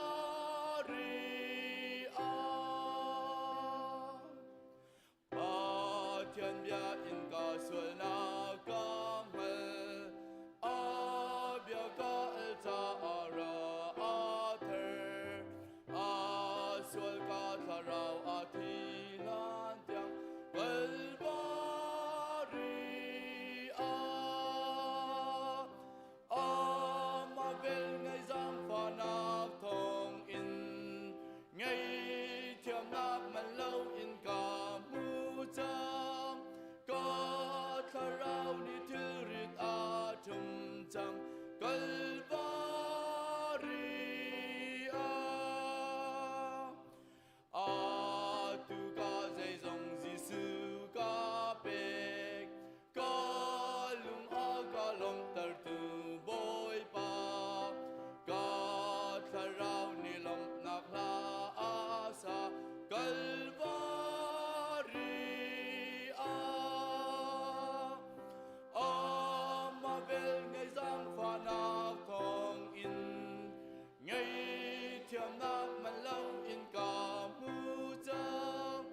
ah Pathian bia in ka sualnak ka hngal. A bia ka al caah ra a ther. A sual ka thlarau a thi hlan tiang Kalvari ah amah vel ngei zaangfahnak thawng in ngaihthiamnak man loin ka hmu cang. Ka thlarau nih thilrit aa ṭhum cang. Kalvari ah atu ka zeizong Jesuh ka pek. Ka lung a ka lawmhtertu Bawipa. Ka thlarau nih lawmhnak hla a sa. Kalvari ah amah vel ngei zaangfahnak thawng in ngaihthiamnak man loin ka hmu cang.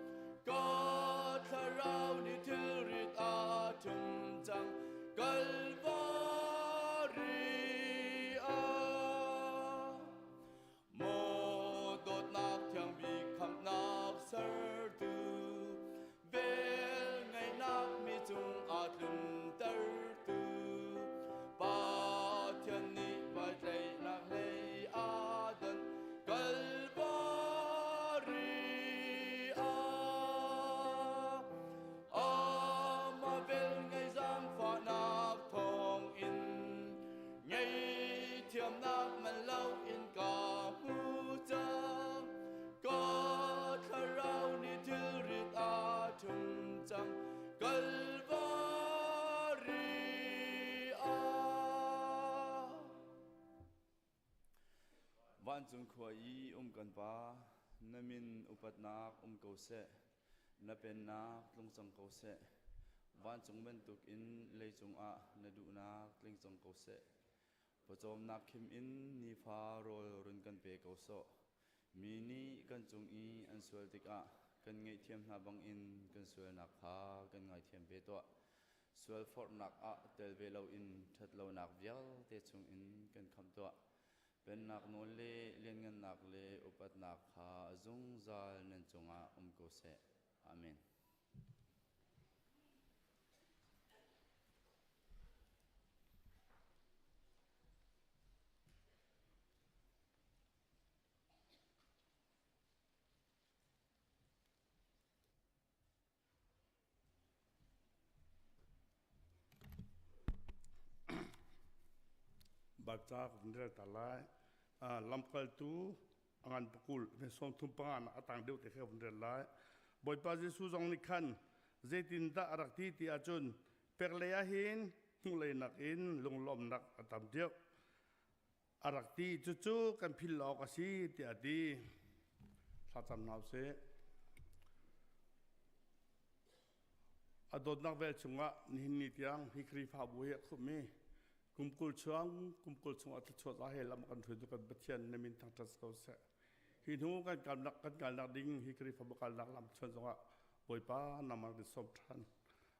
Ka thlarau nih thilrit aa ṭhum cang. Kalvari ah Maw dawtnak thiang bik khamhnak sertu vel ngeihnak mi cung aa tluntertu Pathian nih vaitleihnak hlei aa don Kalvari ah amah vel ngei zaangfahnak thawng in Ngaihthiamnak man loin ka hmu cang. Ka thlarau nih thilrit aa ṭhum cang. Kalvari ah. Vancung khua i um kan Pa, na min upatnak um ko seh. Na pennak tlung cang ko seh. Vancung bantuk in leicung ah na duhnak tling cang ko seh. Pawcawmnak khim in nifa rawl run kan pe ko sawh. Mi nih kan cung i an sual tikah kan ngaihthiam hna bangin kan sualnak kha kan ngaithiam ve tuah. Sual forhnak ah tel ve loin ṭhatlonak vialte chungin kan khamh tuah. Pennak nawl le lianngannak le upatnak kha zungzal nan cungah um ko seh. Amen. Baibal ca ka vun rel ta lai. Lamkaltu a ngan pakul ve 35 nak a tang deuh te kha ka vun rel lai. Bawipa Jesuh zong nih khan zeitindah a rak ti ti ahcun peklei ah hin hmuhlei nakin lunglawmhnak a tam deuh a rak ti. Cucu kan philh awk a si tiah a ti. Thlacam hna usih. A dawtnak vel chungah nihin ni tiang hi Khrihfabu hi a khumh i kum 20 chuang kum 20 chungah thluachuah za he lam kan hruaitu kan Pathian na min thangṭhat ko seh. Hi hnu kan kalnak kan kalnak ding hi Khrihfabu kalnak lam chuan zongah Bawipa nangmah kan sawm ṭhan.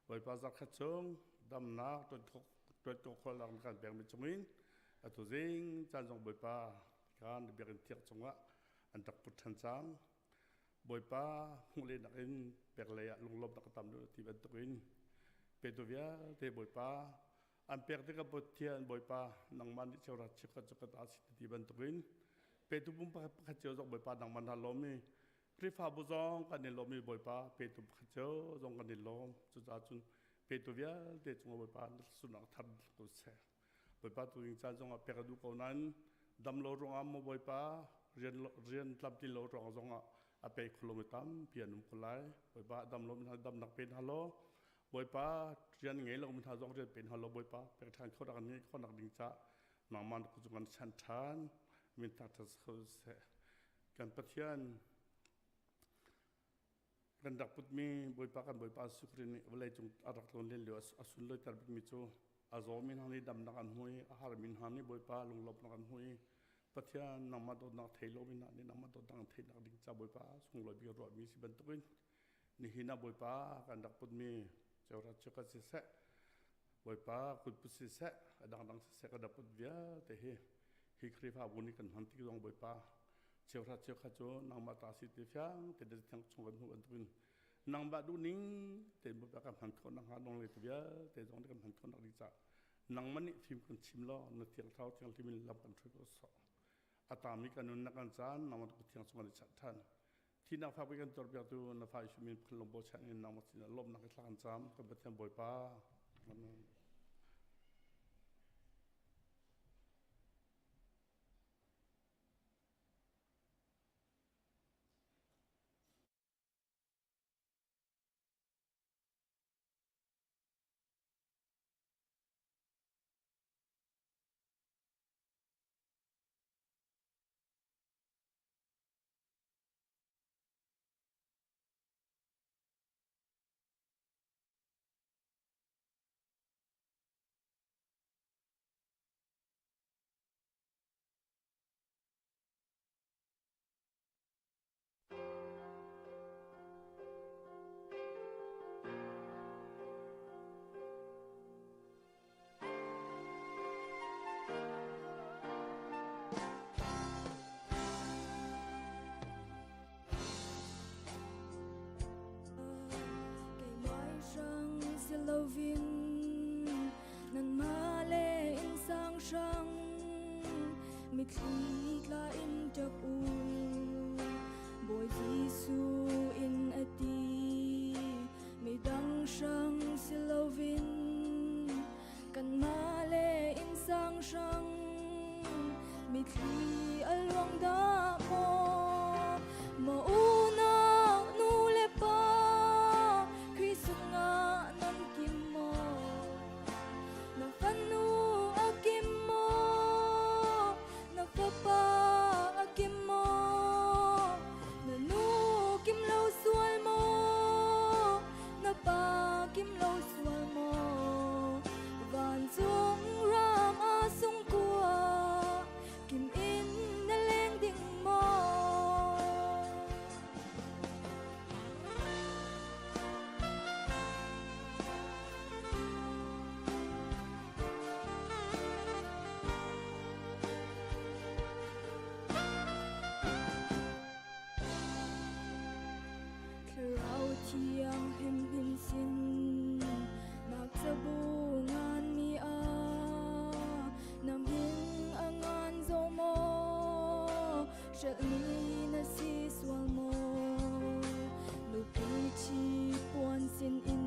Bawipa zarkhat chung damnak tuan ko khualnak na kan pekmi chungin atu zing caan zong Bawipa kan biakinn thiang chungah an rak put ṭhan cang. Bawipa hmuh lehnak in pek lei ah lunglawmhnak ka tam deuh ti bantukin petu vialte Bawipa an pek tikah Pathian Bawipa nangmah nih cheuhra chikkhat cu ka ta si ti bantukin petu pum pakhat pakhat cio zong Bawipa nangmah na lawm i Khrihfabu zong kan i lawm i Bawipa petu pakhat cio zong kan i lawm. Cucaah cun petu vialte cungah Bawipa na sunnak thar ko seh. Bawipa tu ing caan zongah pek a duh ko nain dam lo ruangah maw Bawipa rian rian tlamtlin lo ruang zongah a pe kho lomi tampi an um ko lai. Bawipa dam lo mi hna damnak pe hna law Bawipa rian ngei lo mi hna zong rian pe hna law Bawipa pek ṭhan kho rak ngei khawhnak ding ca nangmah na kut kan chan ṭhan min thangṭhat ko seh. Kan Pathian Kan rak putmi Bawipa kan Bawipa Jesuh Khrih nih vawleicung a rak tlawn len lio a sunlawiter bikmi cu a zawmi hna nih damnak an hmu i a harmi hna nih Bawipa lunglawmhnak an hmu i Pathian nangmah dawtnak thei lomi hna nih nangmah dawtnak an theihnak ding ca Bawipa sunglawi bik ruahmi si bantukin nihin ah Bawipa kan rak putmi ceurat chiukhat siseh Bawipa kutput siseh a dangdang siseh kan rak put vialte hi hi Khrihfabu nih kan hman tik zong Bawipa Cheuhra cheukhat cu nangmah ta si ti fiang te na thiang chung kan hmuh bantukin nangmah duhning tein Bawipa kan hman khawh nakhnga nong le vialte zong nih kan hman khawh nak ding caah nangmah nih fim kan chim law na thiang thlarau thianghlim in lam kan hruai ko sawh. A tami kan nunnak kan caan nangmah tu thiang chung kan i chanh ṭhan. Thihnak fakpi kan tuarpiaktu na fa Jesuh min phun lungbo chan in nangmah sinah lawmhnak i thla kan cam kan Pathian Bawipa. Amen. Keimah hrang si lovin nangmah le inn sang hrang Mitthli tla in ṭap u, Bawi Jesuh in a ti. Midang hrang si loin kanmah le innsang hrang mitthli a luang dah maw? Maw unau nu le pa Khrih sungah nan kim maw? Na fanu a kim maw? Na fapa a kim maw? Na nu kim lo sual maw? Na pa kim lo sual maw? Vancung ram a sung kua kim in na leng ding maw? Thlarau thianghlim hmin sin nak cabu ngan mi a na min a ngan zo maw Hrelhmi na si sual maw? Nupi ṭhi puan sin in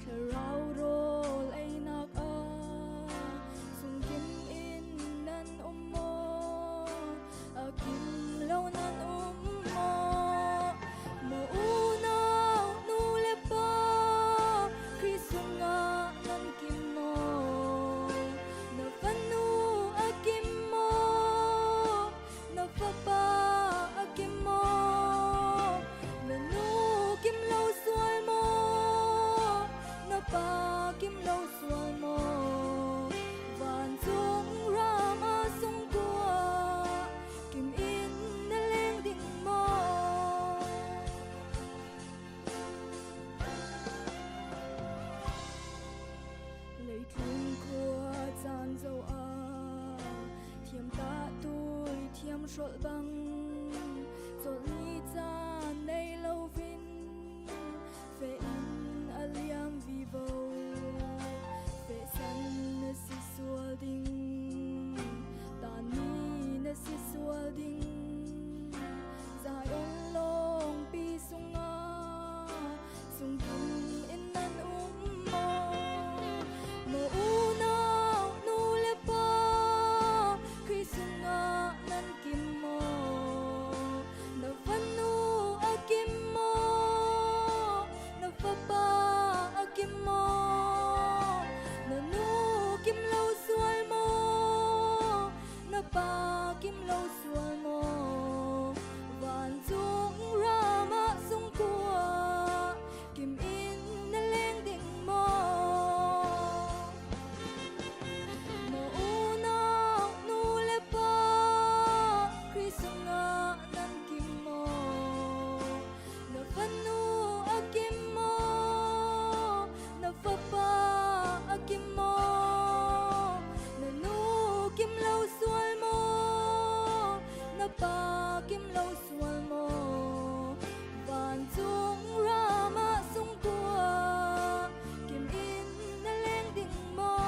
thlarau rawl einak ah sungkim in. hrolh bang chawlh ni caan nei lovin fe in a liam vivo fe san na si sual ding ta ni na si sual ding Zion lawng pi sungah sungkim in nan um maw maw unau nu le pa Khrih sungah nan kim maw na fanu a kim maw na fapa a kim maw na nu kim lo sual maw na pa kim lo sual maw vancung ram ah sungkhua kim in na leng ding maw maw unau nu le pa Khrih sungah nan kim maw na fanu a kim maw na fapa a kim maw na nu kim lo sual maw na pa kim lo sual maw vancung ram ah sungkua kim in na leng ding maw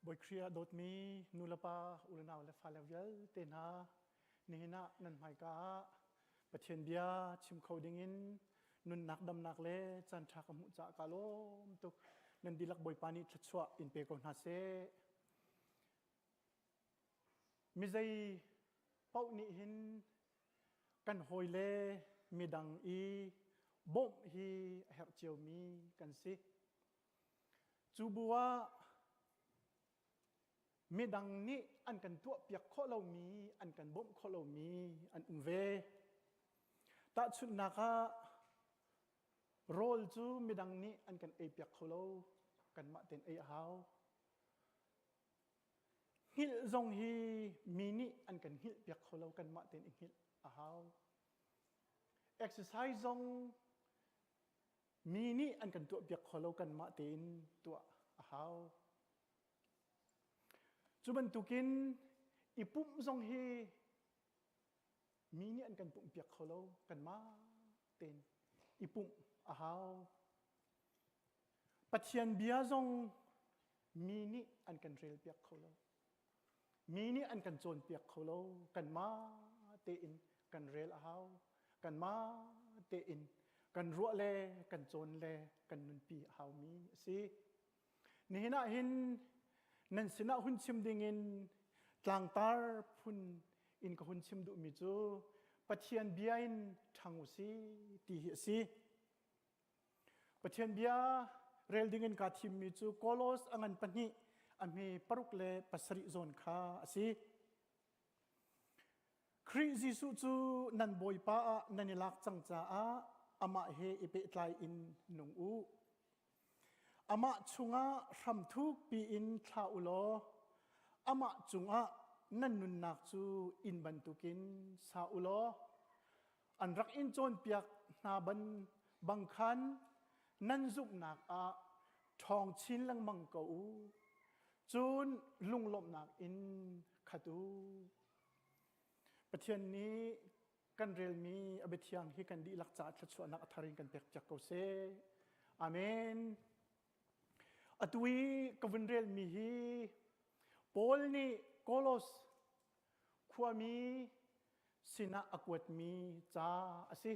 Bawi Khrih ah dawtmi nulepa unau le fale vialte hna nihin ah nan hmaika ah Pathian bia chim kho dingin nunnak damnak le caan ṭha ka hmuh caah kaa lawm tuk. Nan dihlak Bawipa nih thluachuah in pe ko hna seh. Mizei paoh nih hin kan hawile midang i bawmh hi a herh ciomi kan si. Cu bu ah midang nih an kan tuahpiak khawh lomi, an kan bawmh khawh lomi an um ve. Tahchunhnak ah rawl cu midang nih an kan eipiak kho lo, kanmah tein ei a hau. Hngilh zong hi mi nih an kan hngilh piak kho lo, kanmah tein i hngilh a hau. Exercise zong mi nih an kan tuah piak kho lo, kanmah tein tuah a hau. Cu bantukin i pumh zong hi mi nih an kan pumh piak kho lo, kanmah tein i pumh a hau. Pathian bia zong mi nih an kan relpiak kho lo. Mi nih an kan cawnpiak kho lo. Kanmah tein kan rel a hau. Kanmah tein kan ruah le kan cawn le kan nunpi a haumi a si. Nihin ah hin nan sinah hun chim dingin tlangtar phun in ka hun chim duhmi cu Pathian bia in ṭhang u si ti hi a si. Pathian bia rel dingin kaa thimmi cu Kolos a ngan pahnih a hme paruk le pasarih zawn kha a si. Khrih Jesuh cu nan Bawipa ah nan i lak cang caah amah he i pehtlai in nung u. Amah chungah hram thukpi in thla u law amah cungah nan nunnak cu inn bantukin sa u law an rak in cawnpiak hna ban bang khan nan zumhnak ah ṭhawng chin lengmang ko u. Cun lunglawmhnak in khat u. Pathian nih kan relmi a biathiang hi kan dihlak caah thluachuahnak a thar in kan pekpiak ko seh. Amen. Atu i ka vun relmi hi Paul nih Kolos khuami sinah a kuatmi ca a si.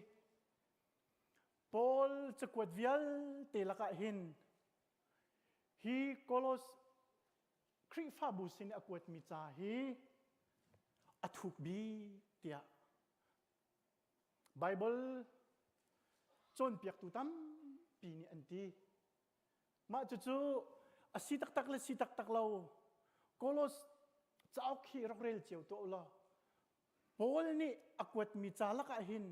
Paul cakuat vialte lakah hin hi Kolos Khrihfabu sin a kuatmi ca hi a thuk bik tiah. Bible cawnpiaktu tampi nih an ti. Mah cucu a si taktak le si taktak lo Kolos cauk hi rak rel cio tuah u law Paul nih a kuatmi ca lakah hin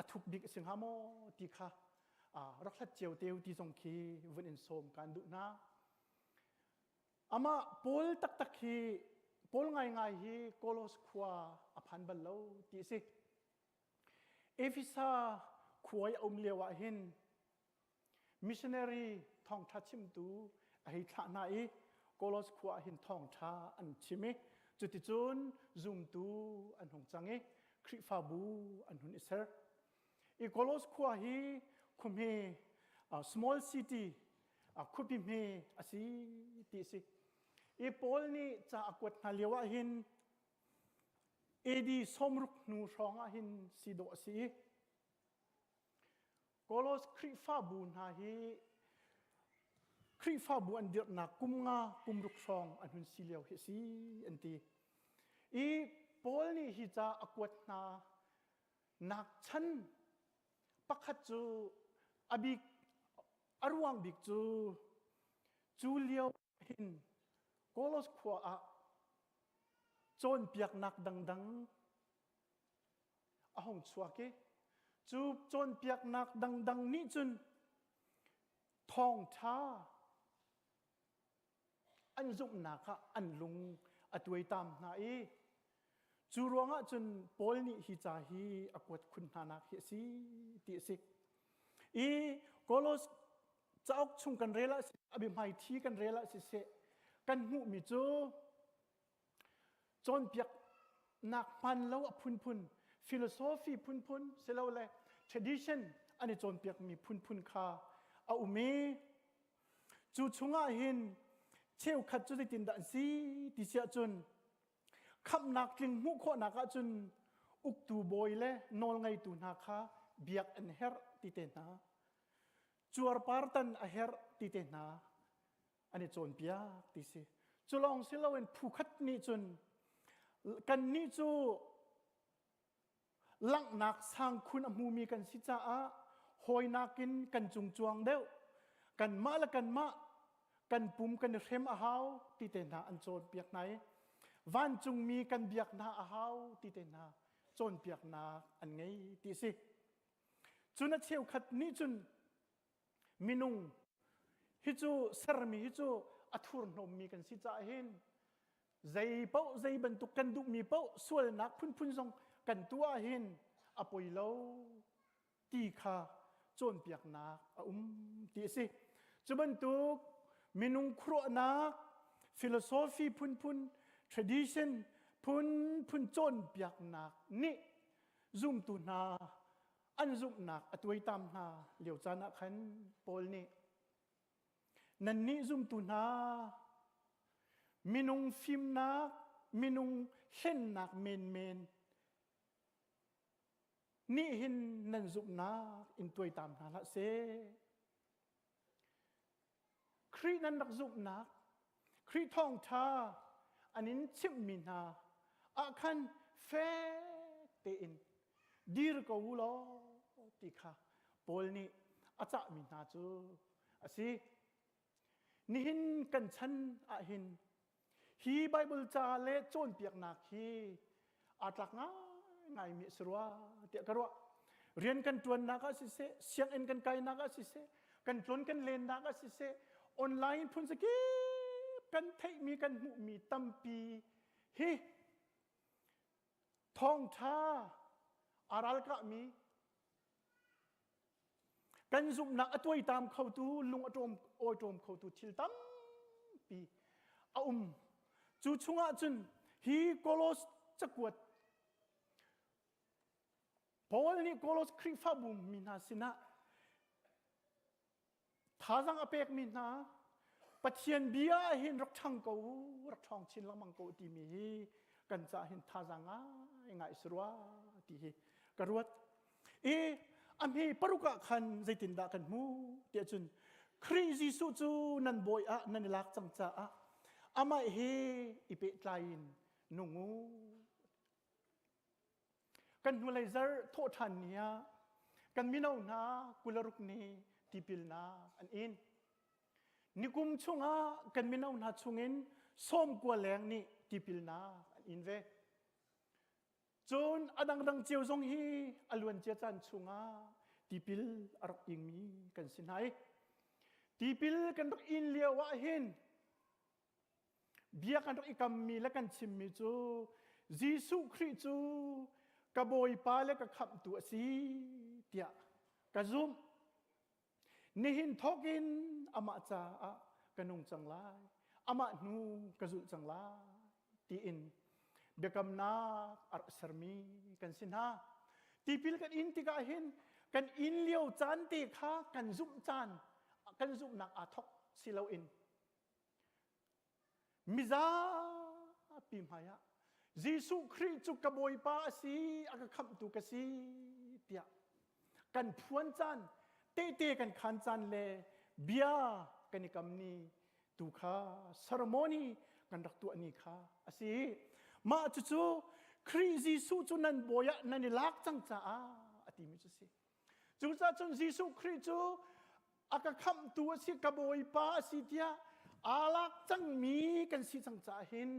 a thuk bik a si hnga maw ti kha rak hlat cio te u ti zong khi vun in sawm kaan duh hna. Amah Paul taktak hi Paul ngaingai hi Kolos khua a phan bal lo ti a si. Efesa khua i a um lio ah hin missionary thawngṭha chimtu a hei thlah hna i Kolos khua ah hin thawngṭha an chim i cuticun zumtu an hung cang i Khrihfabu an hun i ser. I Kolos khua hi khuahme small city khuapi hme a si ti a si. I Paul nih ca a kuat hna lio ah hin AD sawmruk hnu hrawng ah hin si dawh a si i Kolos Khrihfabu hna hi Khrihfabu an dirhnak kum nga kum ruk hrawng an hun si lio hi a si an ti. I Paul nih hi ca a kuat hna nak chan pakhat cu a bik a ruang bik cu cu lio hin Kolos khua ah cawnpiaknak dangdang a hung chuak i cu cawnpiaknak dangdang nih cun thawngṭha an zumhnak ah an lung a tuaitam hna i cu ruangah cun Paul nih hi ca hi a kuat khun hna nak hi a si ti a si. I Kolos cauk chung kan rel ah a biahmai thi kan rel ah siseh kan hmuhmi cu cawnpiaknak hman lo a phunphun philosophy phunphun silole tradition an i cawnpiakmi phunphun kha a um i cu chungah hin cheukhat cu zeitindah an si ti si ahcun khamhnak tling hmuh khawhnak ahcun uktu bawi le nawlngeitu hna kha biak an herh ti te hna cuarpar tan a herh ti te hna an i cawnpiak ti si. Cu lawng si loin phu khat nih cun kannih cu langhnak sangkhun a hmumi kan si caah hawi nakin kan cungcuang deuh kanmah le kanmah kan pum kan i hrem a hau ti te hna an cawnpiak hna i vancungmi kan biak hna a hau ti te hna cawnpiaknak an ngei ti a si. Cun a cheukhat nih cun Minung hi cu sermi hi cu a thurhnawmmi kan si caah hin zei paoh zei bantuk kan duhmi paoh sualnak phunphun zong kan tuah hin a poi lo ti kha cawnpiaknak a um ti a si. Cu bantuk minung khuaruahnak philosophy phunphun tradition phunphun cawnpiaknak nih zumtu hna an zumhnak a tuaitam hna lio caan ah khan Paul nih nannih zumtu hna minung fimnak minung hlennak menmen nih hin nan zumhnak in tuaitam hna hlah seh Khrih nan rak zumhnak, Khrih thawngṭha an in chimhmi hna ah khan fek tein dir ko u law ti kha Paul nih a cahmi hna cu a si. Nihin kan chan ah hin Hi Bible ca le cawnpiaknak hi aa tlak ngaingaimi a si rua tiah ka ruah. Rian kan ṭuannak ah siseh, sianginn kan kainak ah siseh, kan tlon kan lennak ah siseh, online phun zakip kan theihmi kan hmuhmi tampi hi thawngṭha aa ralkahmi Kan zumhnak a tuaitam khotu, lung a ṭawm awiṭawm khotu thil tampi a um. Cu chungah cun hi Kolos cakuat Paul nih Kolos Khrihfabu mi hna sinah Thazaang a pekmi hna Pathian bia ah hin rak ṭhang ko u, rak ṭhawng chin lengmang ko timi hi kan caah hin thazaang ngaingai si rua ti hi ka ruat. I a hme paruk ah khan zeitindah kan hmuh tiah cun Khrih Jesuh cu nan bawi ah nan i lak cang caah amah he i pehtlai in nung u. Kan hnulei zarh thawhṭhan ni ah kan mino hna kularuk nih tipilnak an in. Nikum chungah kan mino hna chungin sawmkua leng nih tipilnak an in ve. Cun a dangdang cio zong hi a luancia caan chungah tipil a rak ingmi kan si hna i tipil kan rak in lio ah hin bia kan rak i kammi le kan chimmi cu Jesuh Khrih cu ka Bawipa le ka khamhtu a si tiah ka zumh. Nihin thawkin amah caah ka nung cang lai, amah hnu ka zulh cang lai tiin biakamnak a rak sermi kan si hna. Tipil kan in tikah hin kan in lio caan te kha kan zumh caan, kan zumhnak aa thawk si loin Mizapi hmaiah Jesuh Khrih cu ka Bawipa a si, a ka khamhtu ka si tiah kan phuan caan, tehte kan khaan caan le bia kan i kam ni tu kha ceremony kan rak tuah ni kha a si. Mah cucu Khrih Jesuh cu nan bawi ah nan i lak cang caah a timi cu si. Cucaah cun Jesuh Khrih cu a ka khamhtu a si, ka bawipa a si tiah aa lak cangmi kan si cang caah hin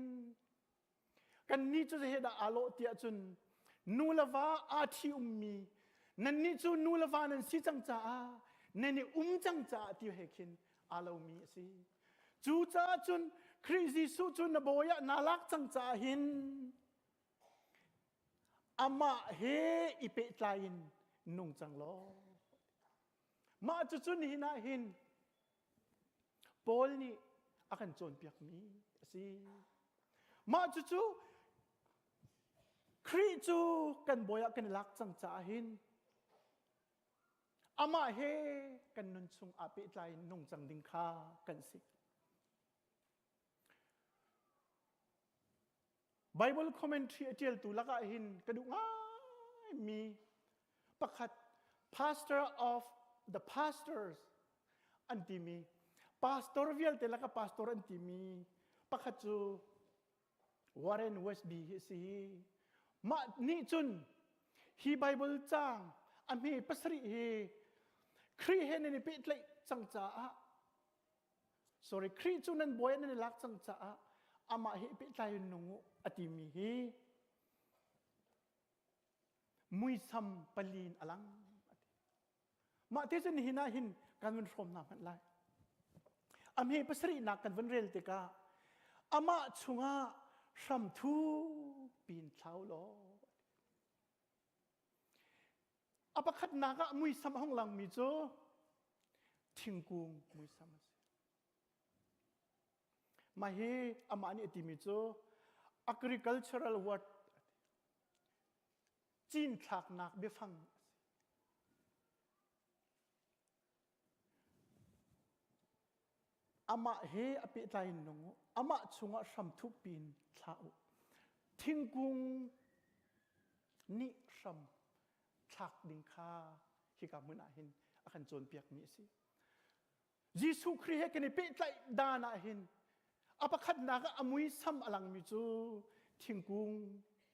kannih cu zeidah aa lawh tiah cun nu le va aa ṭhi ummi nannih cu nu le va nan si cang caah nan i um cang caah ti he khin aa lomi a si. Cucaah cun Khrih Jesuh cu na bawi ah naa lak cang caah hin amah he i pehtlai in nung cang law mah cucu nihin ah hin Paul nih a kan cawnpiakmi a si mah cucu Khrih cu kan bawi ah kan i lak cang caah hin amah he kan nun chung aa pehtlai in nung cang ding kha kan si Bible commentary a ṭialtu lakah hin ka duh ngaimi pakhat pastor of the pastors an timi pastor vialte laka pastor an timi pakhat cu Warren Wiersbe hi a si. Mah nih cun hi Bible caang a hme pasarih hi Khrih he nan i pehtlaih cang caah Sorry, Khrih cu nan bawi nan i lak cang caah amah he pehtlai in nung u a timi hi muisam palin a lang a ti. Mah te cun nihin ah hin kan vun hrawm hna hmanh lai. A hme pasarihnak kan vun rel tikah amah chungah hramthu pin thlau law A pakhatnak ah muisam a hung langmi cu thingkung muisam a si. Mah hi amah nih a timi cu agricultural word cinthlaknak biafang a si. Amah he a pehtlai in nung u. Amah chungah hram thukpi in thlah u. Thingkung nih hram thlak ding kha hika hmun ah hin a kan cawnpiakmi a si. Jesuh Khrih he kan i pehtlaih dan ah hin a pakhatnak ah a muisam a langmi cu thingkung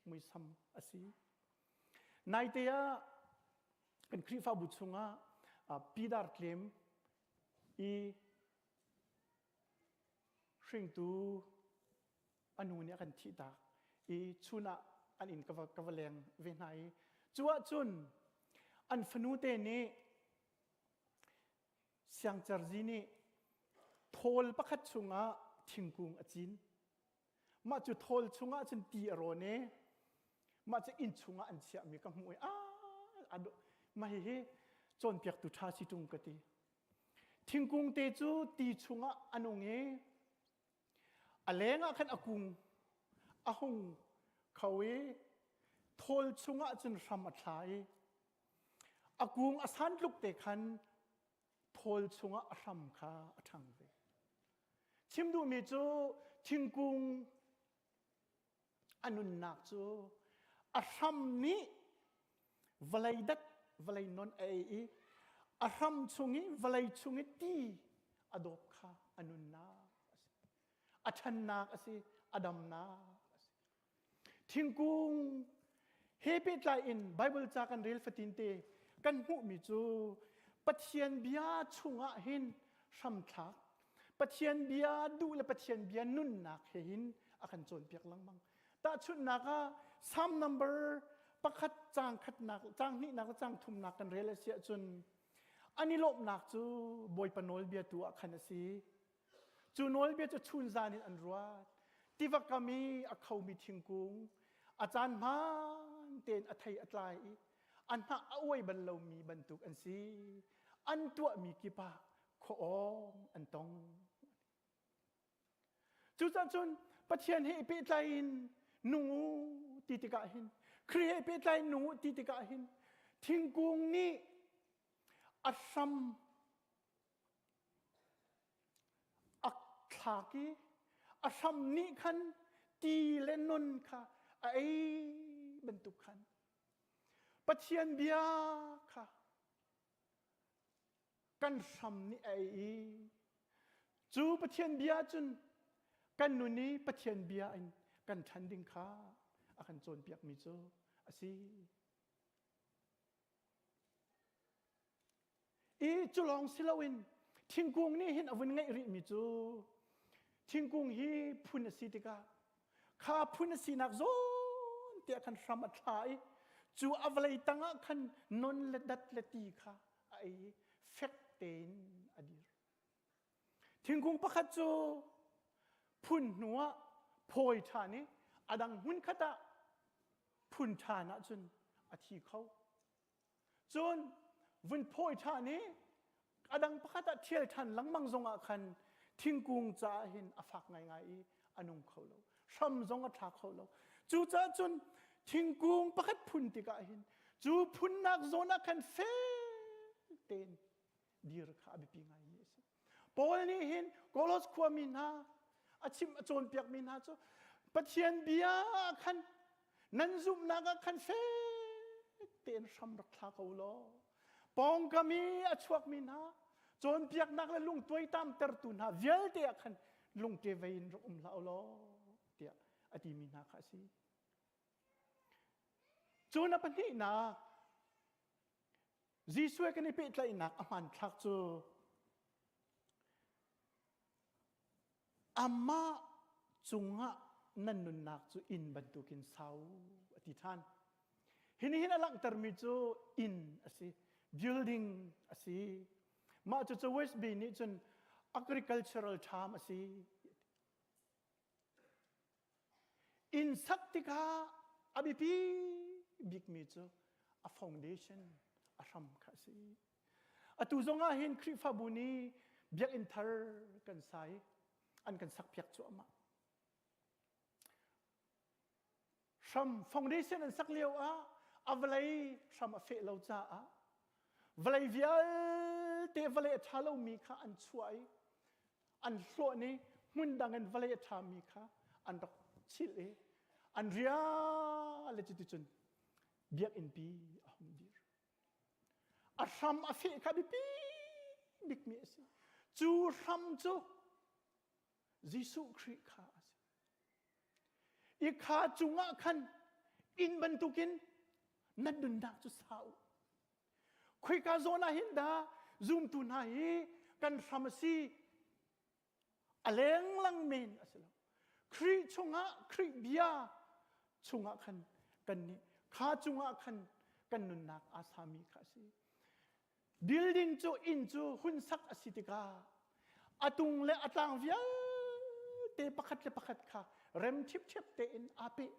muisam a si. Naite ah kan Khrihfabu chungah Pidar Tlem i hringtu a nu nih a kan thihtak i chun ah an inn ka va, ka va leng ve hna i cu ahcun an fanu te nih siangcerzi nih thawl pakhat chungah thingkung a cin mah cu thawl chungah cun ti a rawn i mah cu inn chungah an chiahmi ka hmuh i a mah hihi cawnpiaktu ṭha si ṭung ka ti thingkung te cu ti chungah a nung i a leng ah khan a kung a hung kho i thawl chungah cun hram a thla i a kung a san tluk te khan thawl chungah a hram kha a ṭhang ve chim duhmi cu thingkung a nunnak cu a hram nih vawlei dat vawlei non a ei i a hram chung i vawlei chung i ti a dawp kha a nunnak a si a ṭhannak a si a damnak a si thingkung. He pehtlai in Bible ca kan rel fatin te kan hmuhmi cu Pathian bia chungah hin hramthlak Pathian bia duh le Pathian bia nunnak he hin a kan cawnpiak lengmang. Tahchunhnak ah Psalm number pakhat caang khatnak caang hnihnak le caang thumnak kan rel a si ahcun an i lawmhnak cu Bawipa nawlbia tu ah khan a si. Cu nawlbia cu chunzan in an ruat. Tiva kam i a khomi thingkung, a caan hmaan tein a thei a tlai i a hnah a uai bal lomi bantuk an si. An tuahmi kip ah khuaawng an tong. Cucaah cun Pathian he i pehtlai in nung u ti tikah hin Khrih he i pehtlai in nung u ti tikah hin thingkung nih a hram A thlak i a hram nih khan ti le non kha a ei bantuk khan Pathian bia kha kan hram nih a ei i cu Pathian bia cun kan nun i Pathian bia in kan ṭhan ding kha a kan cawnpiakmi cu a si. I cu lawng si loin thingkung nih hin a vun ngeih rihmi cu thingkung hi phun a si tikah kha phun a sinak zawn te ah khan hram a thla i cu a vawlei tangah khan non le dat le ti kha a ei i fek tein a dir. Thingkung pakhat cu phun hnu ah phawi ṭhan i a dang hmun khat ah phun ṭhan ahcun a thi kho. Cun vun phawi ṭhan i a dang pakhat ah ṭhial ṭhan lengmang zongah khan thingkung caah hin a fak ngaingai i a nung kho lo. Hram zong a thla kho lo. Cucaah cun thingkung pakhat phun tikah hin cu phunnak zawn ah khan fel tein dir kha a biapi ngaimi a si. Paul nih hin Kolos khuami hna a chimh a cawnpiakmi hna cu Pathian bia ah khan nan zumhnak ah khan fek tein hram rak thla ko law pawngkam i a chuakmi hna cawnpiaknak le lungtuaitam tertu hna vialte ah khan lungte vei in rak um hlah u law tiah a timi hna kha a si. Cun a pahnihnak Jesuh he kan i pehtlaihnak a hmanthlak cu amah cungah nan nunnak cu inn bantukin sau a ti ṭhan. Hi nih hin a langhtermi cu inn a si, building a si. Mah cucu West Bay nih cun agricultural term a si. Inn sak tikah a biapi bikmi cu a foundation, a hram kha a si. Atu zong ah hin Khrihfabu nih biakinn thar kan sa i an kan sakpiak cuahmah. Hram foundation an sak lio ah a vawlei hram a feh lo caah vawlei vialte vawlei a ṭha lomi kha an chuah i an hluan i hmun dang in vawlei a ṭhami kha an rak chilh i an ria le cuticun biakinnpi a hung dir. A hram a feh kha biapi bikmi a si. Cu hram cu Jesuh Khrih kha a si. I kha cungah khan inn bantukin nan nunnak cu sa u. Khoika zawn ah hin dah zumtu hna hi kan hram a si a lenglang men a si lo. Khrih chungah Khrih bia chungah khan kan nih kha cungah khan kan nunnak aa sami kha a si. Building cu inn cu hun sak a si tikah a tung le a tlang vialte pakhat le pakhat kha rem ṭhipṭhep tein aa peh.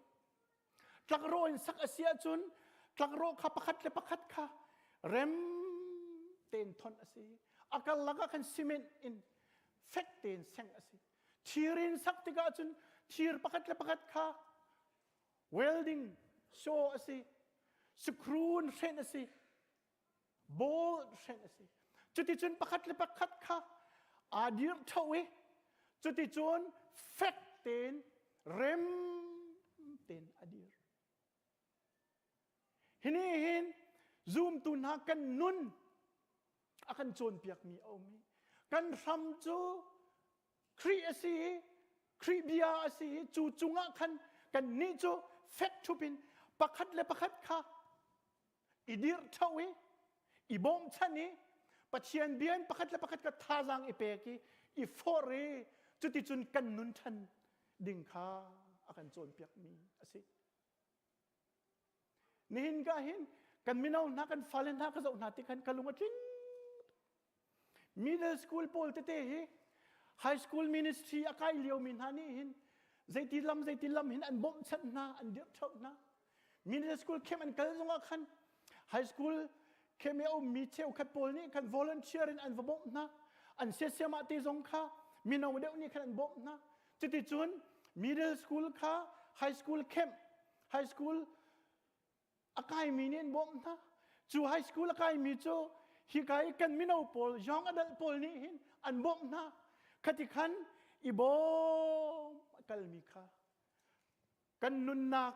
Tlakrawh in sak a si ahcun tlakrawh kha pakhat le pakhat kha rem tein thonh a si. A karlak ah khan cement in fek tein sengh a si. Thir in sak tikah cun thir pakhat le pakhat kha welding saw a si. Screw in hrenh a si. Bolt hrenh a si. Cuticun pakhat le pakhat kha aa dirh ṭho i cuticun fek tein rem tein a dir. Hi nih hin zumtu hna kan nun a kan cawnpiakmi a um i kan hram cu Khrih a si i Khrih bia a si i cu cungah khan kannih cu fek ṭhup in. Pakhat le pakhat kha i dirh ṭho i i bawmchan i Pathian bia in pakhat le pakhat kha thazaang i pek i i forh i cuticun kan nun ṭhan ding kha a kan cawnpiakmi a si. Nihin ka hin kan mino hna kan fale hna ka zoh hna ti khan ka lung a tling. Middle school pawl tete hi high school ministry a kai liomi hna nih hin zeiti lam zeiti lam hin an bawmhchanh hna an dirh ṭheuh hna. Middle school camp an kal zongah khan high school camp i a ummi cheukhat pawl nih khan volunteer in an va bawmh hna. An siasiamah te zong kha mino deuh nih khan an bawmh hna. Cuticun middle school kha high school camp high school a kaimi nih an bawmh hna. Cu high school a kaimi cu hika i kan mino pawl young adult pawl nih hin an bawmh hna. Khati khan i bawm a kalmi kha kan nunnak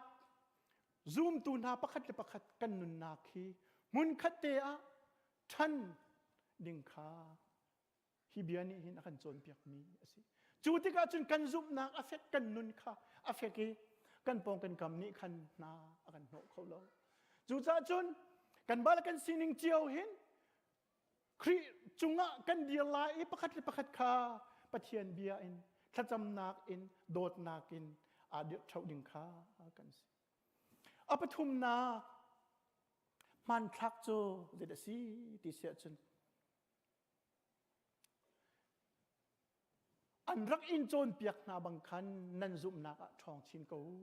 zumtu hna pakhat le pakhat kan nunnak hi hmunkhat te ah ṭhan ding kha hi bia nih hin a kan cawnpiakmi a si. Cu tikah cun kan zumhnak a fek kan nun kha a fek i kan pawng kan kam nih khan hna a kan hnawh kho lo. Cucaah cun kan bal kan sining cio hin Khrih cungah kan dir lai i pakhat le pakhat kha Pathian bia in thlacamnak in dawtnak in aa dirh ṭheo ding kha kan si. A pathumnak hmanthlak cu zeidah a si ti si ahcun An rak in cawnpiak hna bang khan nan zumhnak ah ṭhawng chin ko u.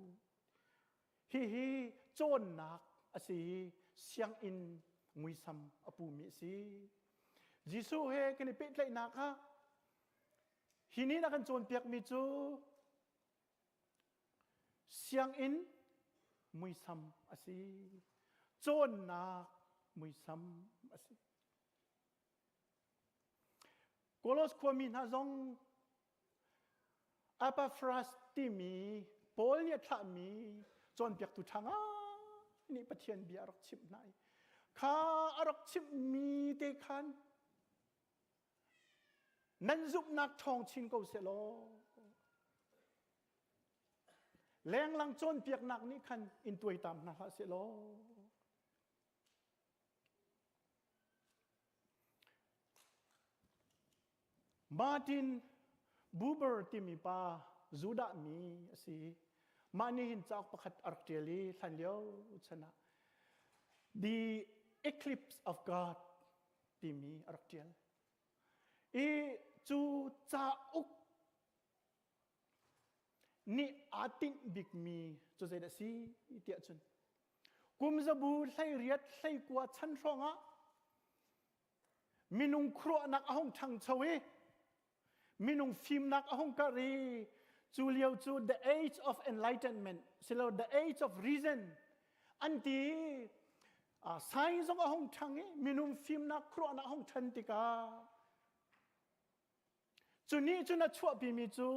Hihi cawnnak a si i sianginn muisam a pumi a si. Jesuh he kan i pehtlaihnak ah hi nih a kan cawnpiakmi cu sianginn muisam a si. Cawnnak muisam a si. Kolos khuami hna zong Epaphras timi Paul nih a thlahmi cawnpiaktu ṭha ngai nih Pathian bia a rak chimh hna i kha a rak chimhmi te khan nan zumhnak ṭhawng chin ko seh law lenglang cawnpiaknak nih khan in tuaitam hna hlah seh law Martin Buber timi pa Judah mi a si. Mah nih hin cauk pakhat a rak ṭial i hlanlio chan ah The Eclipse of God timi a rak ṭial. I cu cauk nih aa tinh bikmi cu zeidah a si tiah cun kum zabu 18 hleikua chan hrawngah minung khuaruahnak a hung ṭhangcho i minung fimnak a hung karh i cu lio cu the age of enlightenment silo the age of reason an ti science zong a hung ṭhang i minung fimnak khuaruahnak a hung ṭhan tikah Cu nih cun a chuahpimi cu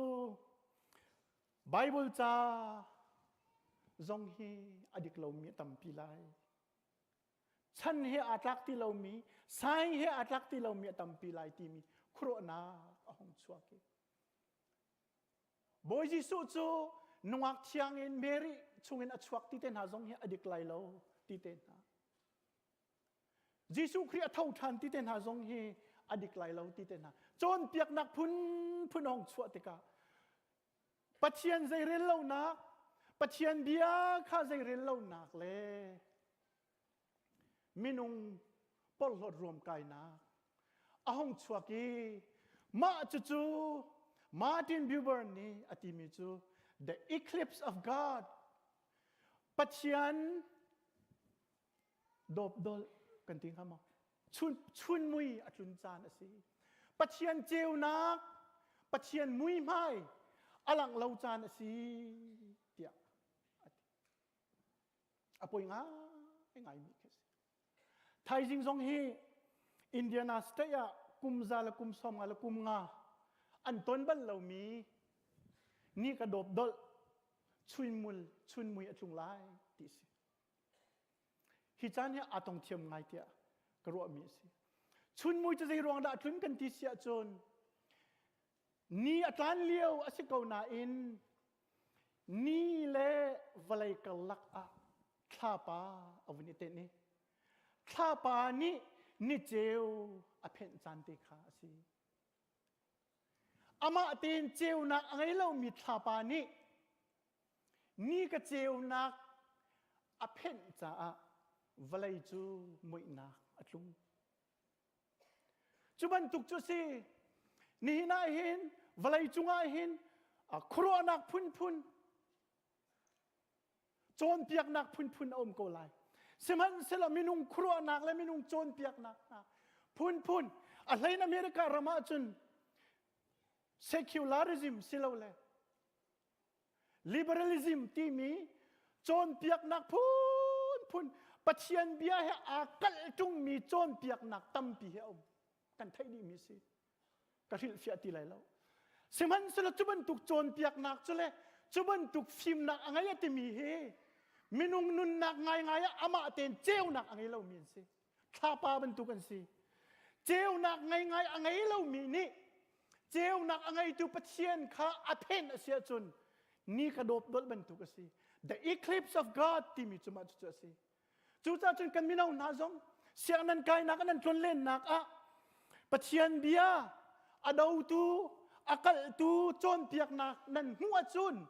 Bible ca zong hi a dik lomi a tampi lai. Chan he aa tlak ti lomi, sai he aa tlak ti lomi a tampi lai timi khuaruahnak a hung chuak i Bawi Jesuh cu nungak thiang in Mary chungin a chuak ti te hna zong hi a dik lai lo ti te hna. Jesuh Khrih a tho ṭhan ti te hna zong hi a dik lai lo ti te hna cawnpiaknak phunphun hong chuah tikah Pathian zeirel lonak Pathian bia kha zeirel lonak le minung porhlawt ruamkainak a hung chuak i mah cucu Martin Buber nih a timi cu the eclipse of God Pathian dawpdolh kan ti hnga maw chun chun mui a tlun caan a si pathian ceunak pathian mui hmai a langh lo caan a si tiah a ti a poi ngai ngai mi khi si thaizing zong hi Indiana state ah kum za le kum som nga le kum nga an ton bal lomi ni ka dawp dolh chunmul chunmui a tlung lai ti si Hi caan hi aa tong thiam ngai tiah ka ruahmi a si. Chunmui cu zei ruang dah a tlun kan ti si ahcun ni a tlan lio a si ko nain ni le vawlei karlak ah. Thlapa a vun i tenh i thlapa nih niceu a phenh caan te kha a si. Amah tein ceunak a ngei lomi thlapa nih ni ka ceunak a phenh caah vawlei cu muihnak a tlung. Cu bantuk cu si. Nihin ah hin vawlei cungah hin khuaruahnak phunphun cawnpiaknak phunphun a um ko lai. Sihmanhsehlaw minung khuaruahnak le minung cawnpiaknak hna phunphun a hlein America ram ah cun secularism silole liberalism timi cawnpiaknak phunphun Pathian bia he aa kalh ṭungmi cawnpiaknak tampi he a um. Kan theih dihmi si. Ka hrilhfiah ti lai lo. Sihmanhsehlaw cu bantuk cawnpiaknak cu le cu bantuk fimnak a ngei a timi hi minung nunnak ngaingai ah amah tein ceunak a ngei lomi an si. Thlapa bantuk an si. Ceunak ngaingai a ngei lomi nih ceunak a ngeitu Pathian kha a phen a si ahcun ni ka dawp dolh bantuk a si. The eclipse of God timi cu mah cucu a si. Cucaah cun kan mino hna zong siang nan kainak nan tlonlennak ah Pathian bia a dotu a kalhtu cawnpiaknak nan hmuh ahcun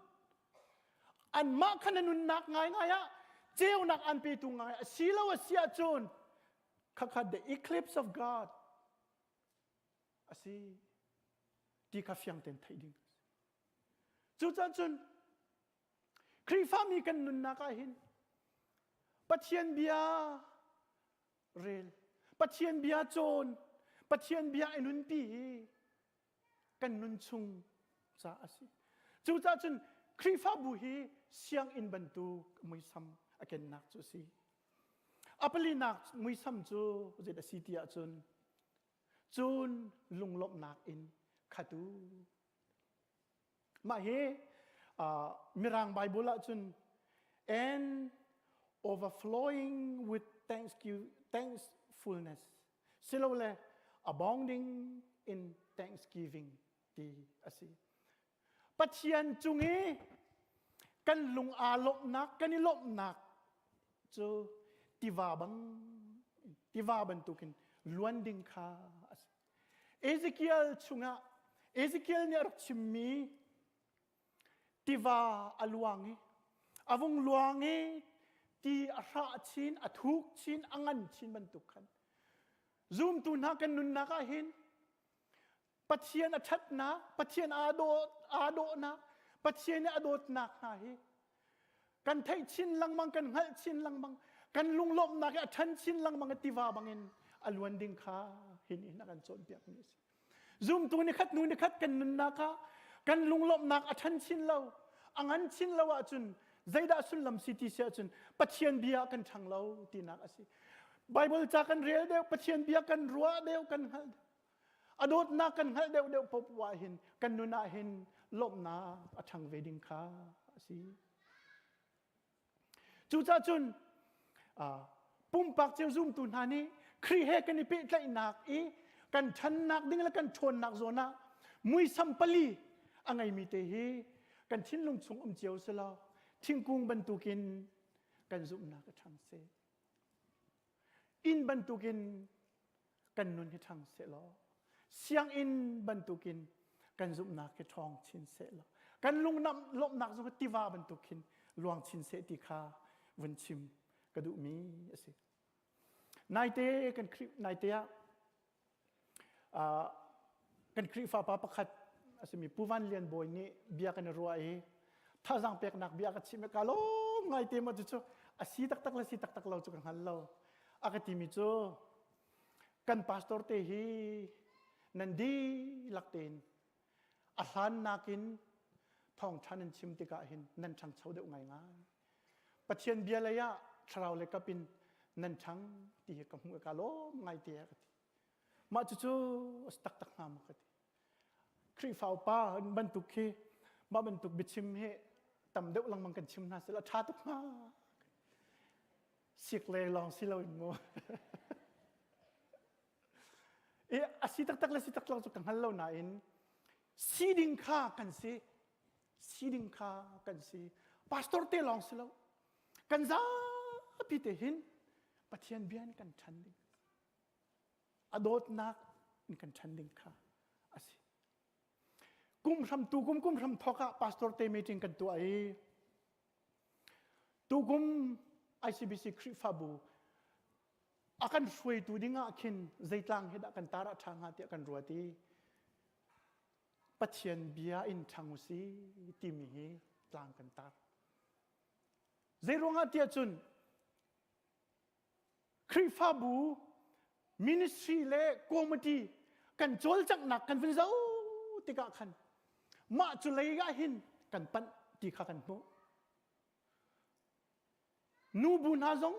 anmah kha na nunnak ngaingai ah ceunak an petu ngai a si lo a si ahcun khakha the eclipse of God a si ti kha fiang tein theih ding cucaah cun Khrihfami kan nunnak ah hin Pathian bia rel Pathian bia cawn Pathian bia i nunpi hi kan nun chung ca a si. Cucaah cun Khrihfabu hi sianginn bantuk muisam a kennak cu a si. A palinak muisam cu zei a si ti ahcun cun lunglawmhnak in khat u. Mah hi uh, Mirang Bible ahcun and overflowing with thankfulness silole abounding in thanksgiving ti a si. Pathian cung i kan lung aa lawmhnak kan i lawmhnak cu tiva bang tiva bantukin luan ding kha a si. Ezekiel chungah Ezekiel nih a rak chimmi Tiva a luang i a vung luang i ti a hrah chin, a thuk chin, a ngan chin bantuk khan zumtu hna kan nunnak ah hin Pathian a ṭhatnak, Pathian aa dawt, aa dawhnak, Pathian i a dawtnak hna hi kan theih chin lengmang, kan hngalh chin lengmang, kan lunglawmhnak hi a ṭhan chin lengmang i tiva bangin a luan ding kha hi nih hin a kan cawnpiakmi a si. Zumtu nikhat hnu nikhat kan nunnak ah kan lunglawmhnak a ṭhan chin lo, a ngan chin lo ahcun zeidah sullam si ti si ahcun Pathian bia kan ṭhang lo tinak a si. Bible ca kan rel deuh, Pathian bia kan ruah deuh, kan hngalh deuh. A dawtnak kan hngalh deuh deuh poah hin kan nun ah hin lawmhnak a ṭhang ve ding kha a si. Cucaah cun pumpak cio zumtu hna nih Khrih he kan i pehtlaihnak i kan ṭhannak ding le kan ṭhawnnak zawn ah muisam pali a ngeimi te hi kan thinlung chung um cio selaw thingkung bantukin kan zumhnak a ṭhang seh. Inn bantukin kan nun hi ṭhang sehlaw sianginn bantukin kan zumhnak hi ṭhawng chin sehlaw kan lunglawmhnak zong tiva bantuk khin luang chin seh ti kha vun chim ka duhmi a si. Naite kan Khrih naite ah kan Khrihfa pa pakhat a simi Pu Van Lian Bawi nih bia kan i ruah i thazaang peknak bia ka chim i ka lawm ngai te ma cu a si taktak le si taktak lo cu ka hngal lo. A ka timi cu kan pastor te hi nan dihlak tein a hlan nakin thawngṭha nan chim tikah hin nan ṭhangcho deuh ngaingai. Pathian bia lei ah thlarau le kap in nan ṭhang ti hi ka hmuh i ka lawm ngai te a ka ti. Mah cucu a si taktak hnga maw ka ti. Khrihfa upa bantuk khi mah bantuk biachim hi tam deuh lengmang kan chim hna seh a ṭha tuk hnga. Sik le lawng si loin mu. I a si taktak le si taktak cu ka hngal lo nain si ding kha kan si. Si ding kha kan si. Pastor te lawng si lo. Kan zapi. pi te hin Pathian bia in kan ṭhan ding a dawtnak in kan ṭhan ding kha a si. Kum hram tu kum kum hram thawk ah pastor te meeting kan tuah i tukum ICBC Khrihfabu a kan hruaitu ding ah khin zeitlang hi dah kan tar ah ṭha hnga tiah kan ruat i Pathian bia in ṭhang usi timi hi tlang kan tar. Zeiruangah tiah cun Khrihfabu ministry le committee kan cawlcanghnak kan vun zoh tikah khan mah cu lei ah hin kan panh ti kha kan hmuh. Nubu hna zong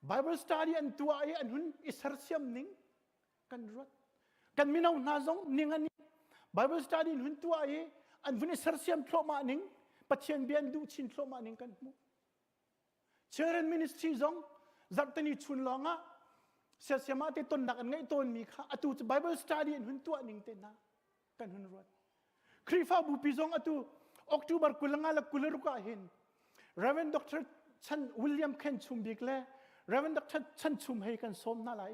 Bible study an tuah i an hun i sersiam ning kan ruat. Kan mino hna zong ning an Bible study an hun tuah i an vun i sersiam thluahmah ning Pathian bia an duh chin thluahmah ning kan hmuh. Children ministry zong zarhteni chun lawng ah siasiama te tonnak an ngeih tawnmi kha atu cu Bible study an hun tuah ning te hna kan hun ruat. Khrihfabu pi zong atu October 25 le 26 ah hin Reverend Dr. Chan William Khen Chum Bik le Reverend Dr. Chan Chum hei kan sawm hna lai.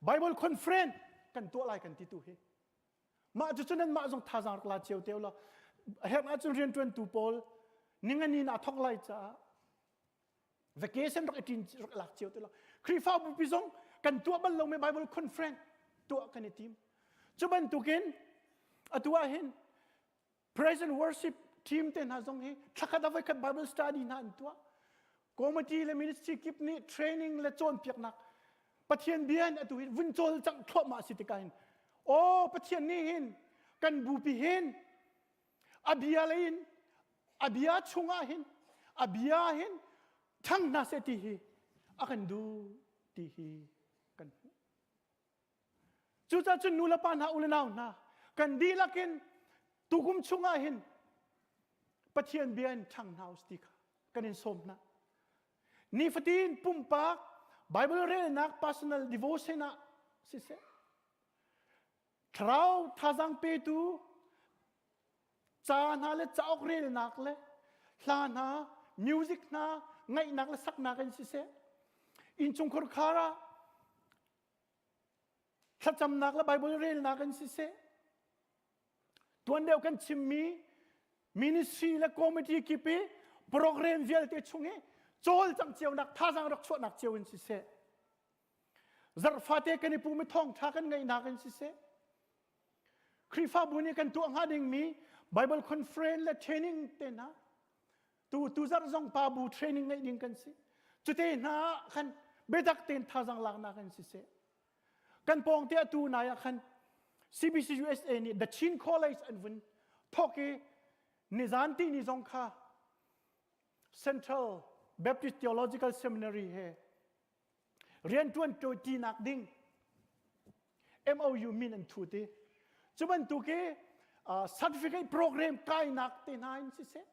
Bible conference kan tuah lai kan ti tu hi. Mah cu cun mah zong thazaang rak la cio te la. Herh ahcun rianṭuantu pawl ningani na thok lai caah vacation rak i ṭin rak lak cio te la. Khrihfabu pi zong kan tuah bal lomi Bible conference tuah kan i tim. Cu bantukin atu ah hin praise and worship team te hna zong hi thlakhat a voikhat Bible study hna an tuah. Committee le ministry kip nih training le cawnpiaknak Pathian bia in atu hi vun cawlcangh thluahmah si tikah hin aw Pathian nih hin kan bupi hin a bia lei in a bia chungah hin a bia hin ṭhang hna seh ti hi a kan duh ti hi kan hmuh. Cucaah cun nu le pa hna u le nau hna kan dihlak in tukum chungah hin Pathian bia in ṭhang hna u ti kha kan in sawm hna. Nifatin pumpak Bible relnak personal devotion ah siseh thlarau thazaang petu ca hna le cauk relnak le hla hna music hna ngaihnak le saknak in siseh innchungkhar khar ah thlacamnak le Bible relnak in siseh tuan deuh kan chimmi ministry le committee kip i program vialte chung i cawlcangh cionak thazaang rak chuahnak cio in siseh zarhfate kan i pum i thawngtha kan ngeihnak in siseh Khrihfabu nih kan tuah hnga dingmi Bible conference le training te hna tu tu zarh zong pa bu training ngeih ding kan si cute hna ah khan biatak tein thazaang laknak in siseh kan pawng te atu nai ah khan CBC USA nih The Chin College an vun thawk i nizan ti ni zong kha Central Baptist Theological Seminary he rianṭuan ṭinak ding MOU min an thut i cu bantuk i certificate program kainak te hna in siseh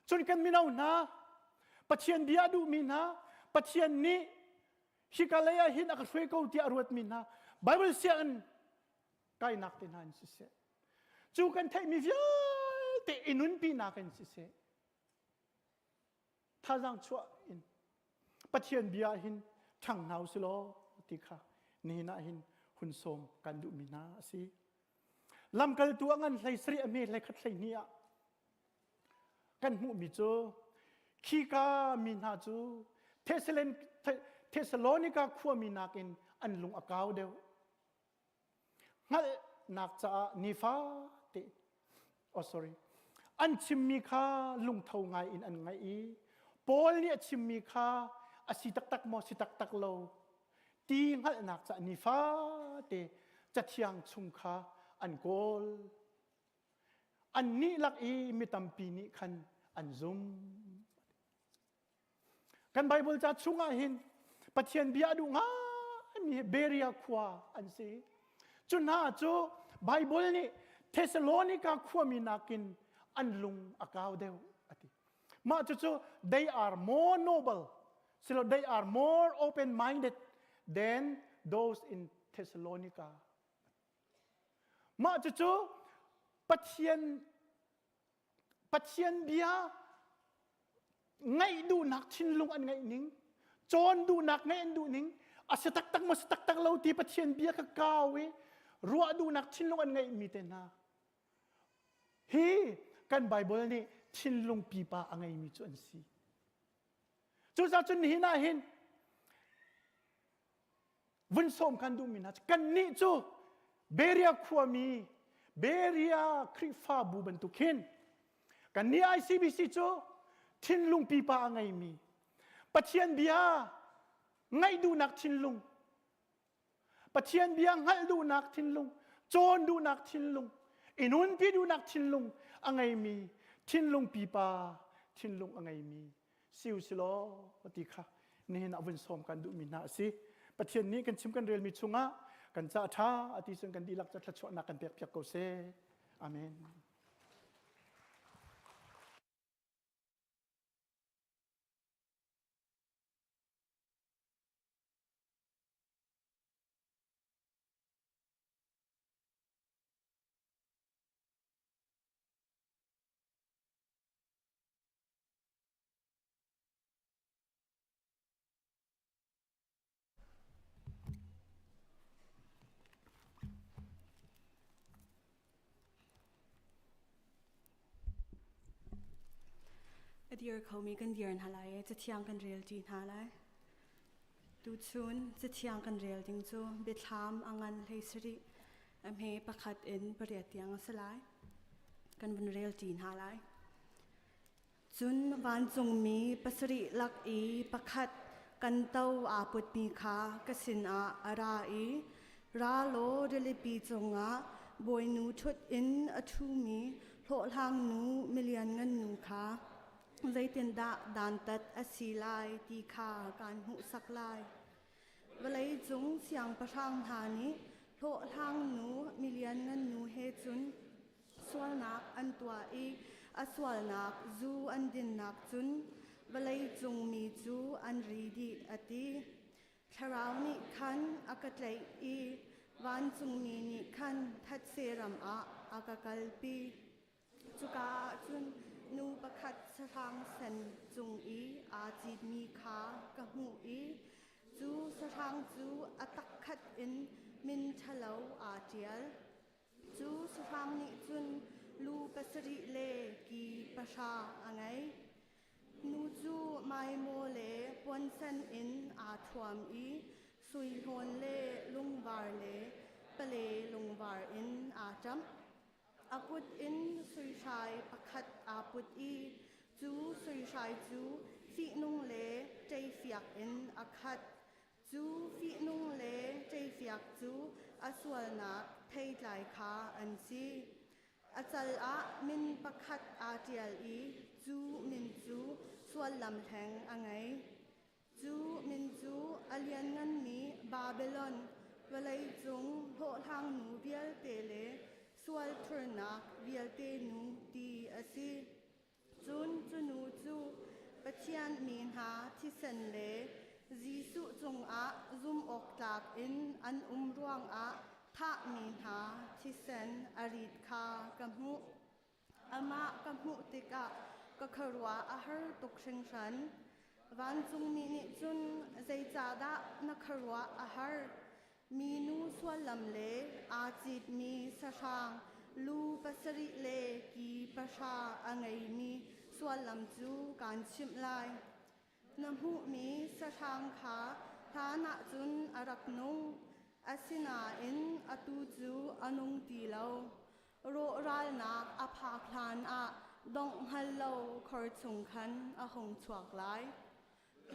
cun kan mino hna Pathian bia a duhmi hna Pathian nih hika lei ah hin a ka hruai ko tiah a ruatmi hna Bible sianginn kainak te hna in siseh cu kan theihmi vialte i nunpinak in siseh thazaang chuah in Pathian bia hin ṭhang hna u law ti kha nihin ah hin hun sawm kan duhmi hna a si. Lamkaltu a ngan hlei sarih a hme hlei khat hlei hnih ah kan hmuhmi cu khika mi hna cu Thessalonika khuami nakin an lung a kau deuh. Hngalhnak caah nifate oh sorry an chimmi kha lungtho ngai in an ngaih i Paul nih a chimmi kha a si taktak maw si taktak lo ti hngalhnak caah nifate cathiang chung kha an kawl annih lak i mi tampi nih khan an zum Kan Bible ca chungah hin Pathian bia a duh ngaimi hi Berea khua an si. Cu hna cu Bible nih Thessalonica khuami nakin an lung a kau deuh a ti. Mah cucu they are more noble, silo they are more open-minded than those in Thessalonica. Mah cucu Pathian Pathian bia. Ngaih duhnak thinlung an ngeih ning, cawn duhnak ngeih an duh ning, a si taktak maw si taktak lo ti Pathian bia ka kau i ruah duhnak thinlung an ngeihmi te hna. Hi kan Bible nih thinlung pipa a ngeimi cu an si. Cucaah cun nihin ah hin vun sawm kan duhmi hna cu kannih cu Beria khuami Beria Khrihfabu bantuk hin kannih ICBC cu thinlung pipa a ngeimi Pathian bia ngaih duhnak thinlung Pathian bia hngalh duhnak thinlung cawn duhnak thinlung i nunpi duhnak thinlung a ngeimi thinlung pipa thinlung a ngeimi si u si law ti kha nihin ah vun sawm kan duhmi hna a si. Pathian nih kan chim kan relmi chungah kan ca ṭha a ti cun kan dihlak ca thluachuahnak kan pek piak ko seh. Amen. A dir khomi kan dir hna lai i cathiang kan rel ṭi hna lai. Tuchun cathiang kan rel ding cu biathlam a ngan hlei sarih a hme pakhat in pariat tiang a si lai. Kan vun rel ṭi hna lai. Cun vancungmi pasarih lak i pakhat kan to aa putmi kha ka sinah a ra i, Ra law rilipi cungah bawinu ṭhut in a ṭhumi hlawhhlangnu milianngan nu kha zeitindah dantat a si lai ti kha kaan hmuhsak lai. Vawleicung siangpahrang hna nih hlawhhlangnu milianngan nu he cun Sualnak an tuah i a sualnak zu an dinnak cun vawleicung mi cu an ri dih, a ti. Thlarau nih khan a ka tlaih i vancungmi nih khan thetse ram ah a ka kalpi. Cuka ah cun nu pakhat sahrang sen cung i aa citmi kha ka hmuh i cu sahrang cu a takkhat in min ṭhalo aa ṭial. Cu sahrang nih cun lu pasarih le ki pahra a ngei. Nu cu maimaw le puansen in aa thuam i sui hlawn le lungvar le pale lungvar in aa ṭamh. A kut in sui hrai pakhat aa put i cu sui hrai cu fihnung le ṭeifiak in a khat. Cu fihnung le ṭeifiak cu a sualnak theitlai kha an si. A cal ah min pakhat aa ṭial i cu min cu suallam hleng a ngei. Cu min cu a liannganmi Babilon vawleicung hlawhhlangnu vialte le sual thurnak vialte nu ti a si. Cun cu nu cu Pathian mi hna thisen le Jesuh cungah zumhawktlak in an um ruangah thahmi hna thisen a rit kha ka hmuh. Amah ka hmuh tikah ka khuaruah a har tuk hringhran. Vancungmi nih cun zeicahdah na khuaruah a har? Minu suallam le aa citmi sahrang lu pasarih le ki pahra a ngeimi suallam cu kaan chimh lai. Na hmuhmi sahrang kha hlanah cun a rak nung, asinain atu cu a nung ti lo. Rawhralnak a phak hlanah dongh hngal lo khor chung khan a hung chuak lai.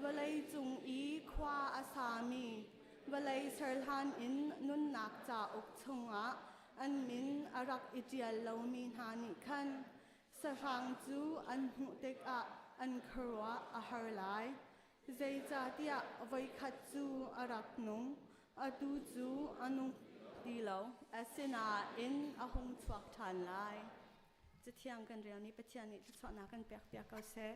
Vawleicung i khua a sami vawlei serhlan in nunnak cauk chungah an min a rak i ṭial lomi hna nih khan sahrang cu an hmuh tikah an khuaruah a har lai. Zeicahtiah voikhat cu a rak nung, atu cu a nung ti lo, asinain a hung chuak ṭhan lai. Cathiang kan relmi Pathian nih thluachuahnak kan pekpiak ko seh.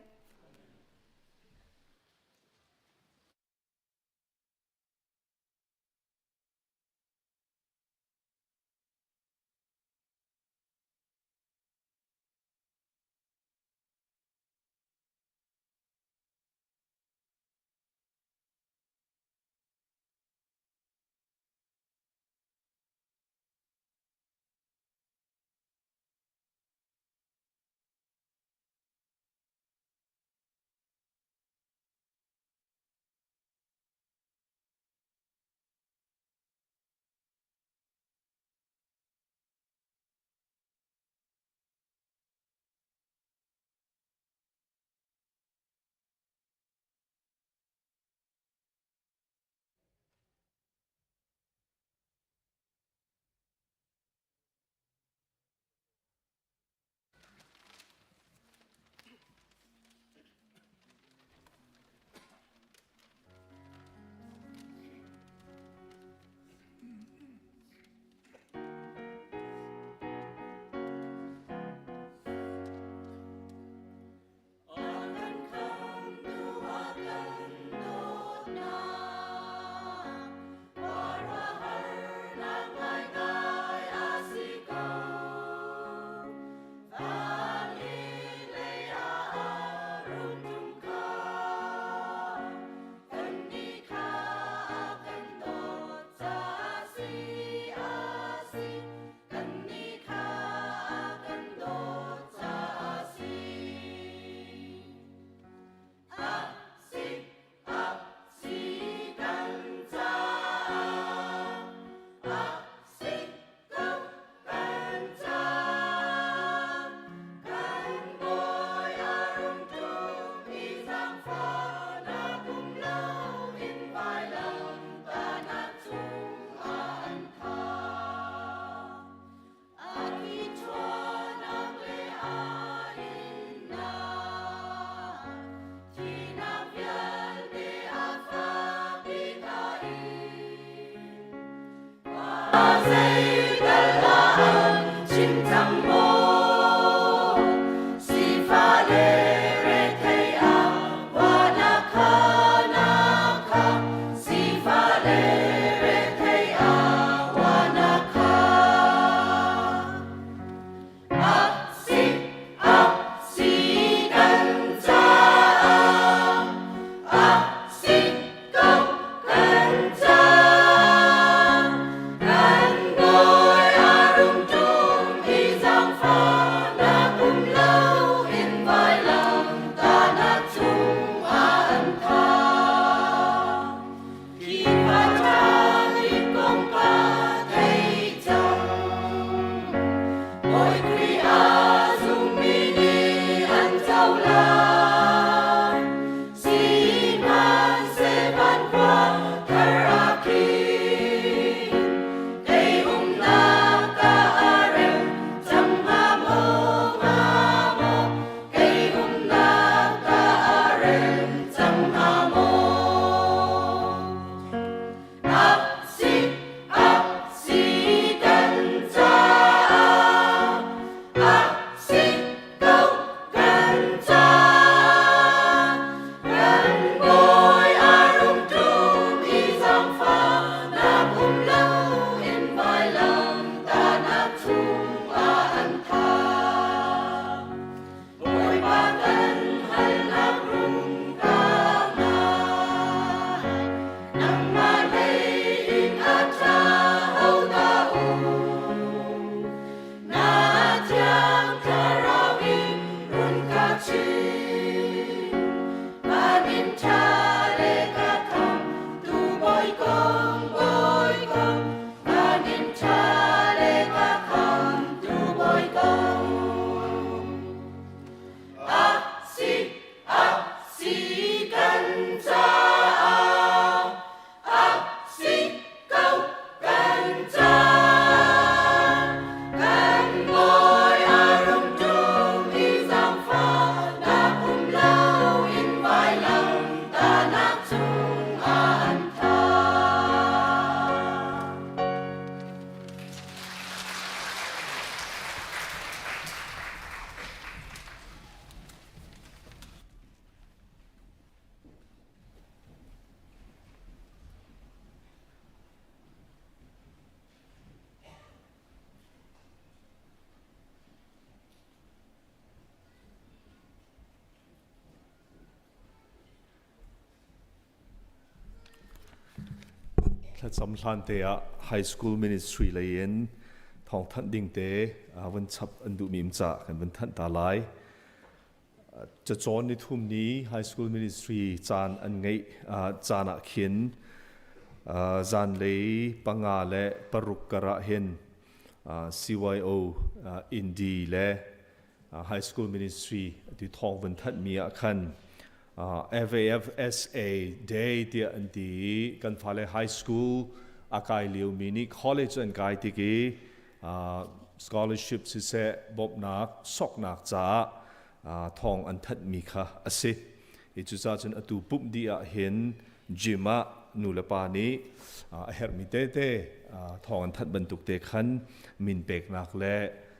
Bawi Khrih a zummi nih an cohlan. Sihmanhseh van khua thar ah khin kei umnak ka a rem cang hnga maw, hnga maw? Kei umnak ka a rem cang hnga maw? A si, a si kan caah, a si ko kan caah. Kan Bawi a rung ṭum i zaangfahnak um loin vailam tahnak chungah an thah. Bawipa kan halnak rung ka ngai. Nangmah lei in a ṭha hodah um? Na thiang thlarau in run ka chim. Van in ṭha le ka kham tu Bawi kong, Bawi kong. Van in ṭha le ka kham tu Bawi kong. A si, a si kan caah, a si ko kan caah. Kan Bawi a rung ṭum i zaangfahnak um loin vailam tahnak cungah an thah. Thlacam hlan te ah high school ministry lei in thawngthanh ding te vun chap an duhmi um ca kan vun thanh ta lai. Cacawn ni thum ni high school ministry caan an ngeih caan ah khin zanlei panga le paruk kar ah hin CYO Indi le high school ministry ti thawng vun thanh mi ah khan FAFSA day tiah an ti i kan fale high school a kai lio mi nih college an kai tik i scholarship siseh bawmhnak soknak caah thawng an thanh mi kha a si. I cucaah cun atu pumh dih ah hin gym ah nu le pa nih a herhmi tete thawng an thanh bantuk te khan min peknak le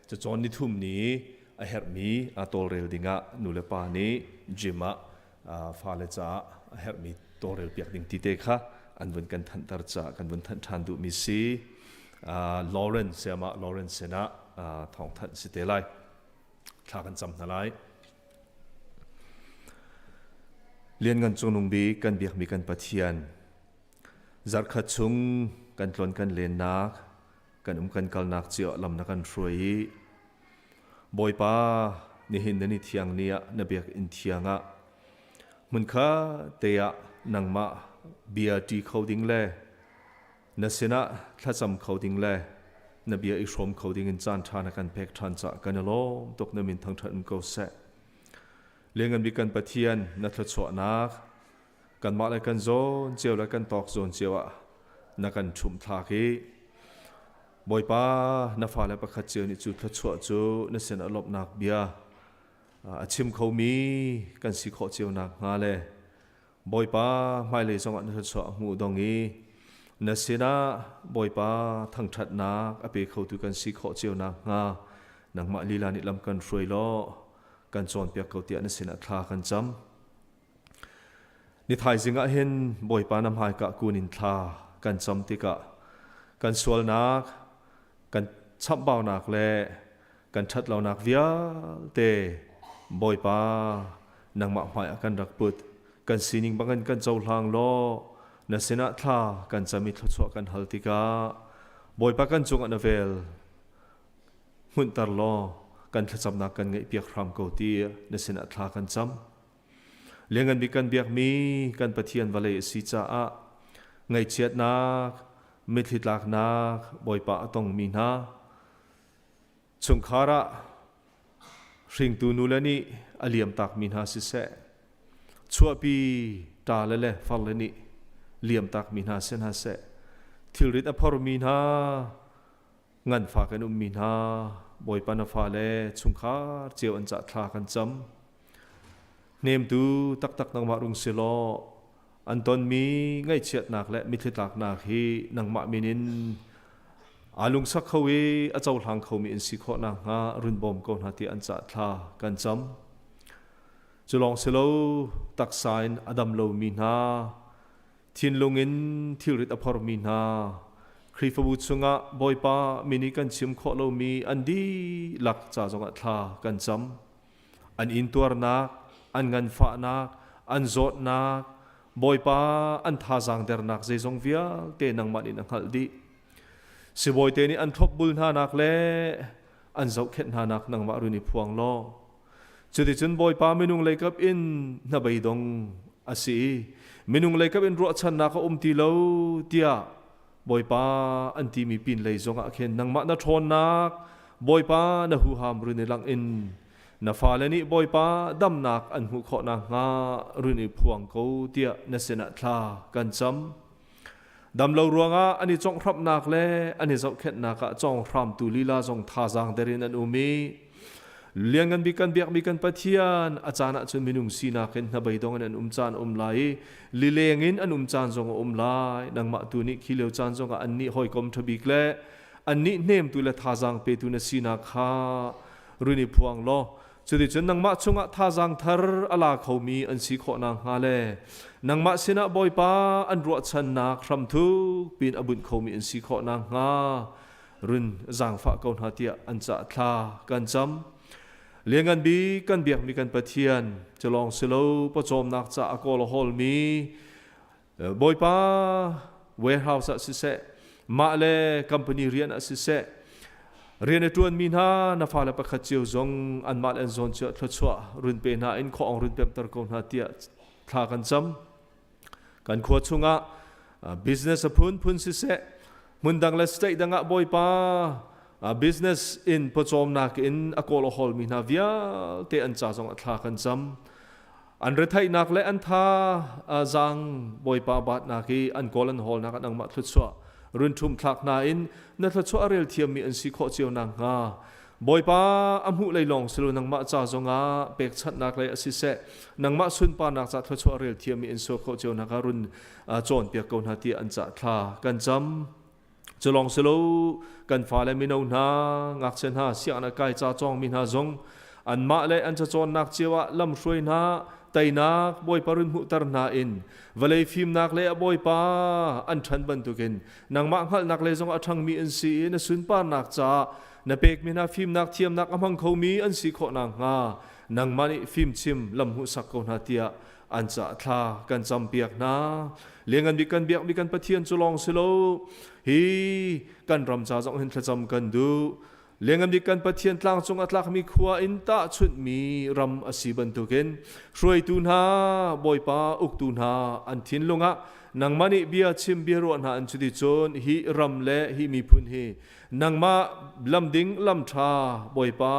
cacawn nithum ni a herhmi tawlrel dingah nu le pa nih gym ah fale caah a herhmi tawlrel piak ding ti te kha an vun kan thanhter caah kan vun thanh ṭhan duhmi si. Lawrence siamah Lawrence sinah thawngthanh si te lai. Thla kan cam hna lai. Lianngan Cungnung Bik kan biakmi kan Pathian, zarhkhat chung kan tlon kan lennak, kan um kan kalnak cio lam na kan hruai i Bawipa nihin na ni thiang ni ah na biakinn thiang ah hmunkha te ah nangmah bia ṭi kho ding le na sinah thlacam kho ding le na bia i hrawm kho ding in caan ṭha na kan pek ṭhan caah kan i lawm tuk na min thangṭhat um ko seh. Lianngan bik kan Pathian na thluachuahnak kanmah le kan zawn cio le kan tawk zawn cio ah na kan ṭhumh thlak i Bawipa na fale pakhat cio nih cu thluachuah cu na sin ah lawmhnak bia a chim khomi kan si khawh cio nakhnga le Bawipa hmailei zongah na thluachuah a hmuh dong i na sinah Bawipa thangṭhatnak a pe khotu kan si khawh cio nakhnga nangmah lila nih lam kan hruai law kan cawnpiak ko tiah na sinah thla kan cam. Ni thaizing ah hin Bawipa na hmaika kun in thla kan cam tikah kan sualnak, kan chamhbaunak le kan ṭhatlonak vialte Bawipa nangmah hmaiah kan rak put. Kan sining bangin kan cohlang law na sinah thla kan cam i thluachuah kan hal tikah Bawipa kan cungah na vel hmunhter law kan thlacamnak kan ngaihpiak hram ko ti na sinah thla kan cam. Lianngan bik kan biakmi kan Pathian vawlei a si caah ngaihchiatnak, mitthli tlaknak Bawipa a tongmi hna. Chungkhar ah hringtu nule nih a liam takmi hna siseh, chuahpi ṭale le farle nih liam takmi hna si hna seh, thilrit a phormi hna, nganfak in ummi hna, Bawipa na fale chungkhar cio an cah thla kan cam. Hnemtu taktak nangmah rung si law, an tonmi ngaihchiatnak le mitthli tlaknak hi nangmah min in aa lungsak kho i a cohlang khomi in si khawh nakhnga run bawm ko hna ti an cah thla kan cam. Cu lawng si lo taksa in a dam lomi hna, thinlung in thilrit a phormi hna, Khrihfabu chungah Bawipa min i kan chim khawh lomi an dihlak ca zongah thla kan cam. An intuarnak, an nganfahnak, an zawtnak, Bawipa an thazaang dernak zeizong vialte nangmah nih na hngalh dih. Sibawi te nih an thlopbul hnanak le an zohkhenh hnanak nangmah run i phuang law cuticun Bawipa minung leikap in hnabeidong a si i minung leikap in ruahchannak a um ti lo tiah Bawipa an timi pinlei zongah khin nangmah na ṭhawnnak Bawipa na huham run i langh in na fale nih Bawipa damnak an hmuh khawh nakhnga run i phuang ko tiah na sinah thla kan cam. Damlo ruangah an i conghhramhnak le an i zohkhenhnak ah cawnghramtu lila zong thazaang der in an um i Lianngan bik kan biakmi kan Pathian a caan ahcun minung sinak in hnabeidong in an um caan a um lai i lileng in an um caan zong a um lai. Nangmah tu nih khi lio caan zongah annih hawikom ṭha bik le annih hnemtu le thazaang petu na sinak kha run i phuang law cuticun nangmah chungah thazaang thar a la khomi an si khawh nakhnga le nangmah sinah Bawipa an ruahchannak hramthuk pin a bunh khomi an si khawh nakhnga run zaangfah ko hna tiah an cah thla kan cam. Lianngan bik kan biakmi kan Pathian cu lawng si lo pawcawmnak ca a kawl a hawlmi Bawipa warehouse ah siseh mah le company rian ah siseh rian a ṭuanmi hna na fale pakhat cio zong anmah le an zawn cio thluachuah run pe hna in khuaawng run pemhter ko hna tiah thla kan cam. Kan khua chungah business a phunphun siseh hmundang le state dang ah Bawipa business in pawcawmnak in a kawl a hawlmi hna vialte an ca zong a thla kan cam. An retheihnak le an tha zaang Bawipa batnak i an kawl an hawlnak an angmah thluachuah run ṭhum thlak hna in na thluachuah a rel thiammi an si khawh cio nakhnga Bawipa a hmuh lei lawng si lo nangmah ca zongah pekchanhnak lei a siseh nangmah sunparnak ca thluachuah rel thiammi in sual khawh cio nak ah run cawnpiak ko hna tiah an cah thla kan cam. Cu lawng si lo kan fale mino hna ngakchia hna sianginn kai ca cawngmi hna zong anmah le an cacawnnak cio ah lamhruai hna teinak Bawipa run hmuhter hna in vawlei fimnak le a Bawipa an ṭhan bantukin nangmah hngalhnak lei zong a ṭhangmi an si i na sunparnak caah na pekmi hna fimnak thiamnak a hmang khomi an si khawh nakhnga nangmah nih fimchim lam hmuhsak ko hna tiah an cah thla kan campiak hna. Lianngan bik kan biakmi kan Pathian cu lawng si lo hi kan ram ca zong hin thlacam kan duh. Lianngan bik kan Pathian tlangcung a tlakmi khua in tahchunhmi ram a si bantukin hruaitu hna Bawipa uktu hna an thinlung ah nangmah nih bia chim bia ruah hna an cuti cun hi ram le hi miphun hi nangmah lamding lamṭha Bawipa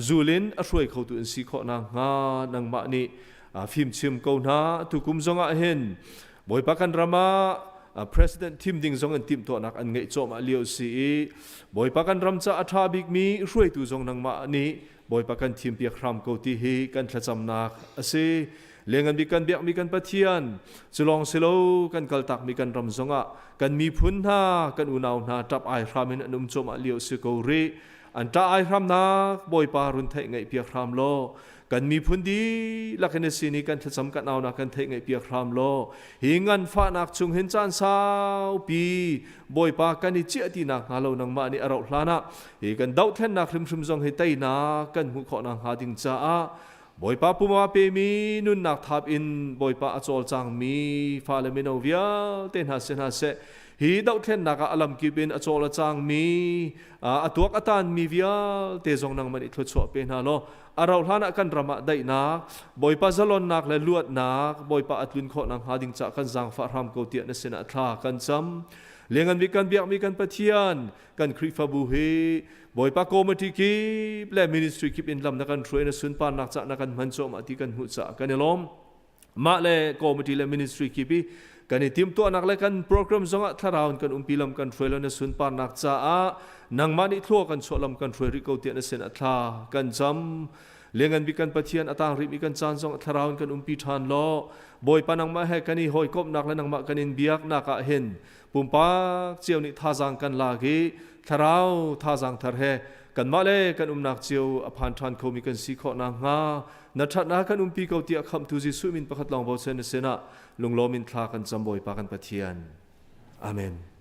zul in a hruai khotu in si khawh nakhnga nangmah nih fimchim ko hna. Tukum zongah hin Bawipa kan ram ah president thim ding zong in timhtuahnak an ngeih cuahmah lio si i Bawipa kan ram ca a ṭha bikmi hruaitu zong nangmah nih Bawipa kan thimpiak hram ko ti hi kan thlacamnak a si. Lianngan bik kan biakmi kan Pathian, cu lawng si lo kan kaltakmi kan ram zongah kan miphun hna, kan unau hna ṭap ai hram in an um cuahmah lio si ko rih. An ṭah ai hramnak Bawipa run theih ngaihpiak hram law kan miphun dihlak in a sin i kan thlacam kan aunak kan theih ngaihpiak hram law hi nganfahnak chung hin caan saupi Bawipa kan i ciah ti nakhnga lo nangmah nih a rauh hlan ah hi kan dohthlennak hrimhrim zong hi teinak kan hmuh khawh nakhnga ding caah Bawipa puma pemi nunnak thap in Bawipa a cawlcangmi fale mino vialte hna si hna seh hi dohthlennak ah a lamkip in a cawl a cangmi a tuak a tanmi vialte zong nangmah nih thluachuah pe hna law a rauh hlan ah kan ram ah daihnak Bawipa zalonnak le luatnak Bawipa a tlun khawh nakhnga ding caah kan zaangfah hram ko tiah na sinah thla kan cam. Liangan bik kan biakmi kan Pathian, kan Khrihfabu hi Bawipa committee kip le ministry kip in lam na kan hruai na sunparnak ca na kan hman cuahmah ti kan hmuh caah kan i lawm. Mah le committee le ministry kip i kan i timhtuahnak le kan program zongah thlarau in kan umpi lam kan hruai lo na sunparnak caah nangmah nih thlua kan chuah lam kan hruai rih ko tiah na sin a thla kan cam. Liangan bik kan Pathian a tang rihmi kan caan zong thlarau in kan umpi ṭhan law Bawipa nangmah he kan i hawikomhnak le nangmah kan in biaknak ah hin pumpak cio nih thazaang kan lak i thlarau thazaang thar he kanmah le kan umnak cio a phan ṭhan khomi kan si khawh nakhnga na ṭhatnak kan umpi ko tiah khamhtu Jesuh min pakhat lawng bochan na sinah lunglawm in thla kan cam Bawipa kan Pathian. Amen.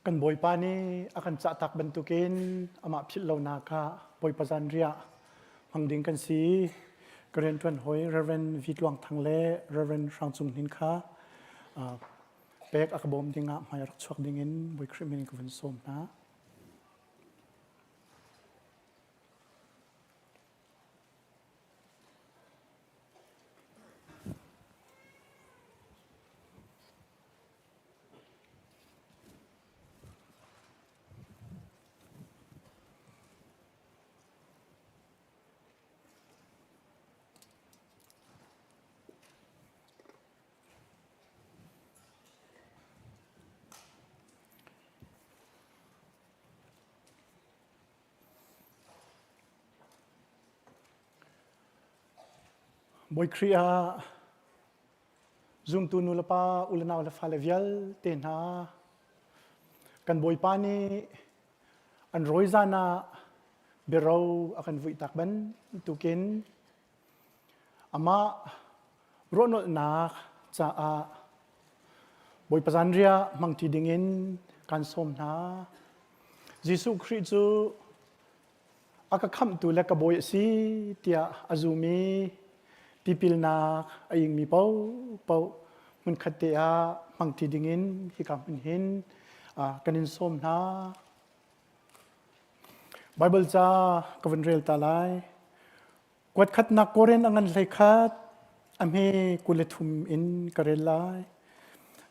Kan Bawipa nih a kan cahtak bantukin amah philh lonak ah Bawipa zanriah hmang ding kan si. Ka rianṭuan hawi Reverend V Tluang Thang le Reverend Hrang Cung Hnin kha pek a ka bawm dingah hmai rak chuak dingin Bawi Khrih min in ka vun sawm hna. Bawi Khrih ah Zumtu nulepa, ulenau le fale vialte hna, kan Bawipa nih an rawi zan ah biaro a kan vuihtak bantukin amah ruahnolhnak caah Bawipa zanriah hmangṭi dingin kan sawm hna. Jesuh Khrih cu a ka khamhtu le ka bawi a si tiah a zum i tipilnak a ingmi paohpaoh hmunkhat te ah hmangṭi dingin hika hmun hin kan in sawm hna. Baibal ca ka vun rel ta lai. Kuat khatnak Korin a ngan hlei khat a hme 23 in ka rel lai.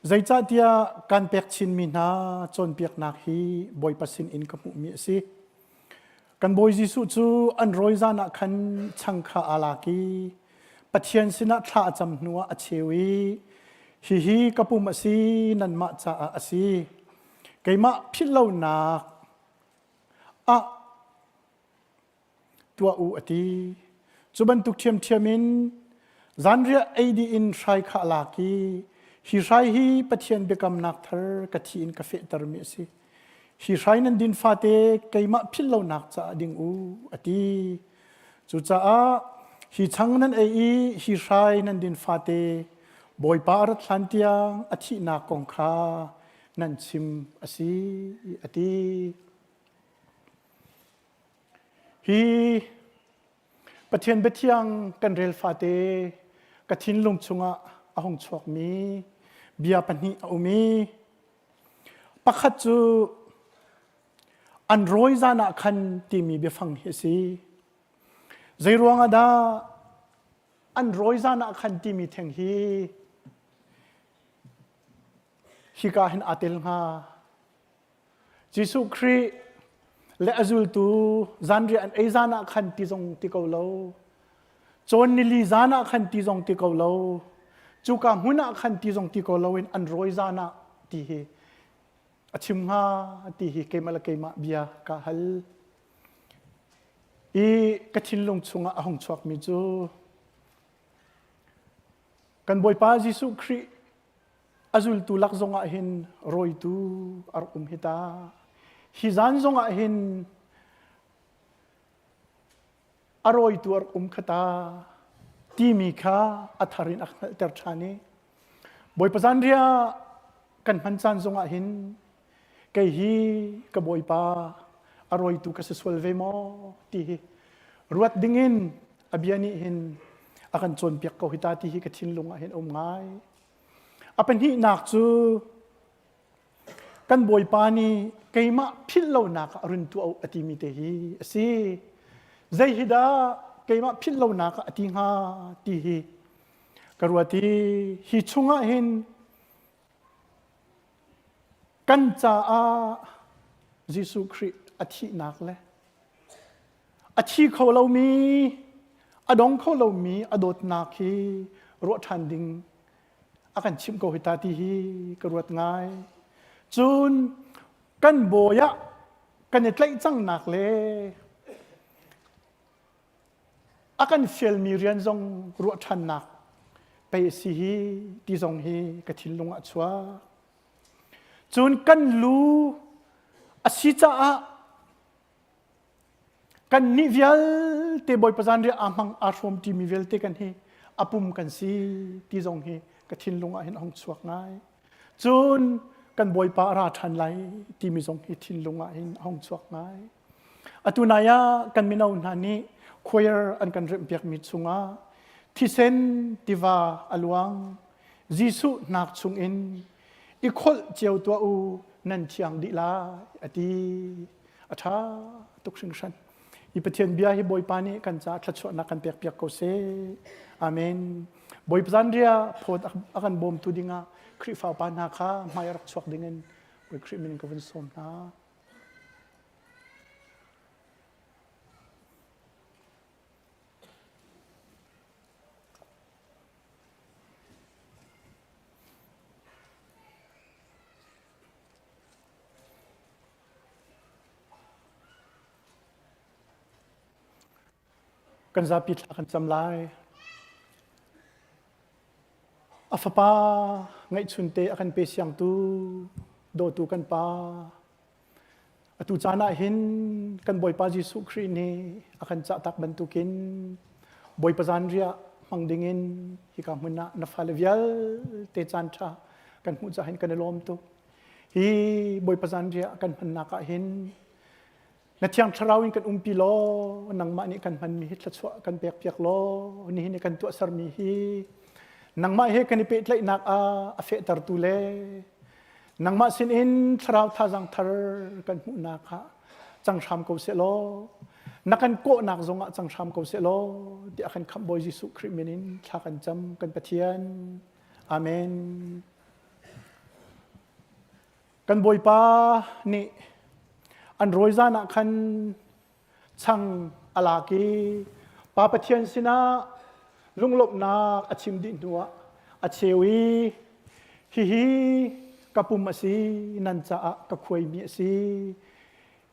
Zeicahtiah kan pek chinmi hna cawnpiaknak hi Bawipa sin in ka hmuhmi a si. Kan Bawi Jesuh cu an rawi zan ah khan chang kha aa lak i Pathian sinah thla a cam hnuah a cheu i hihi ka pum a si nanmah caah a si. Keimah philhlonak ah tuah u a ti. Cu bantuk ṭhiamṭhiam in zanriah ei dih in hrai kha a lak i hi hrai hi Pathian biakamnak thar ka thi in ka fehtermi a si. Hi hrai nan din fate keimah philh lonak caah ding u a ti. Cucaah hi chang nan ei i hi hrai nan din fate Bawipa a rat hlan tiang a thihnak kong kha nan chim a si a ti. Hi Pathian biathiang kan rel fate ka thinlung chungah a hung chuakmi bia pahnih a um i pakhat cu an rawi zan ah khan timi biafang hi a si. Zeiruang ah dah an rawi zan ah khan timi theng hi hika hin aa tel hnga? Jesuh Khrih le a zultu zanriah an ei zan ah khan ti zong ti ko lo. Cawn nili zan ah khan ti zong ti ko lo. Cuka hmun ah khan ti zong ti ko lo in an rawi zan ah ti hi a chim hnga ti hi keimah le keimah bia ka hal. I ka thinlung chungah a hung chuakmi cu kan Bawipa Jesuh Khrih A zultu lak zongah hin rawitu a rak um hi ta. Hi zan zongah hin a rawitu a rak um kha ta timi kha a thar in a hngalhter ṭhan i Bawipa zanriah kan hman caan zongah hin kei hi ka Bawipa a rawitu ka si sual ve maw ti hi ruat dingin a bia nih hin a kan cawnpiak ko hi ta ti hi ka thinlung ah hin a um ngai. A pahnihnak cu kan Bawipa nih keimah philh lonak ah run tuah u a timi te hi a si. Zei hi dah keimah philh lonak ah a ti hnga ti hi ka ruat i hi chungah hin kan caah Jesuh Khrih a thihnak le a thi kho lomi a dong kho lomi a dawtnak hi ruah ṭhan ding a kan chimh ko hi ta ti hi ka ruat ngai. Cun kan bawi ah kan i tlaih cangnak le a kan fialmi rian zong ruah ṭhannak pei a si hi ti zong hi ka thinlung ah a chuak. Cun kan lu a si caah Kannih vialte Bawipa zanriah aa hmang aa hrawm ṭimi vialte kan hi a pum kan si ti zong hi ka thinlung ah hin a hung chuak ngai. Cun kan Bawipa a ra ṭhan lai timi zong hi thinlung ah hin a hung chuak ngai. Atu nai ah kan mino hna nih choir an kan remhpiakmi chungah thisen tiva a luang Jesuh hnak chungin i kholh cio tuah u nan thiang dih lai a ti. A ṭha tuk hringhran. Hi Pathian bia hi Bawipa nih kan caah thluachuahnak kan pekpiak ko seh. Amen. Bawipa zanriah phawt a kan bawmtu dingah Khrihfa upa hna kha hmai a rak chuak dingin Bawi Khrih min in ka vun sawm hna. Kan zapi thla kan cam lai. A fapa ngeihchunte a kan pe siangtu dawtu kan pa. Atu caan ah hin kan Bawipa Jesuh Khrih nih a kan cahtak bantukin Bawipa zanriah hmang dingin hika hmun ah na fale vialte caan ṭha kan hmuh caah hin kan i lawm tuk. Hi Bawipa zanriah kan hmannak ah hin na Thiang Thlarau in kan umpi law nangmah nih kan hmanmi hi thluachuah kan pekpiak law nihin i kan tuahsermi hi nangmah he kan i pehtlaihnak ah a fehtertu le nangmah sinin thlarau thazaang thar kan hmuhnak ah cang hram ko seh law na kan kawhnak zongah cang hram ko seh law tiah kan khamh Bawi Jesuh Khrih min in thla kan cam kan Pathian Amen. Kan Bawipa nih an rawi zan ah khan chang a lak i Pa Pathian sinah lunglawmhnak a chim dih hnuah a cheu i hihi ka pum a si nan caah ka khuaimi a si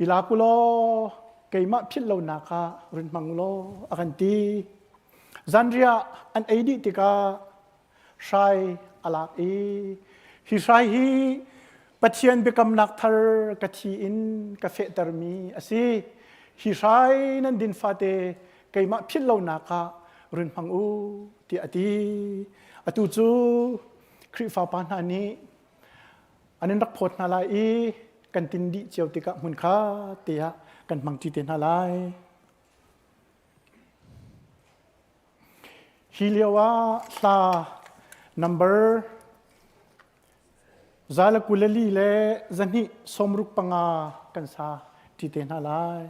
i lak u law keimah philh lonak ah run hmang u law a kan ti. Zanriah an ei dih tikah hrai a lak i hi hrai hi Pathian biakamnak thar ka thi in ka fehtermi a si. Hi hrai nan din fate keimah philh lonak ah run hmang u tiah a ti. Atu cu Khrihfa pa hna nih an in rak phawt hna lai i kan tin dih cio tikah hmun kha te ah kan hmangṭi te hna lai. Hi lio ah hla number 124 le 265 kan sa ṭi te hna lai.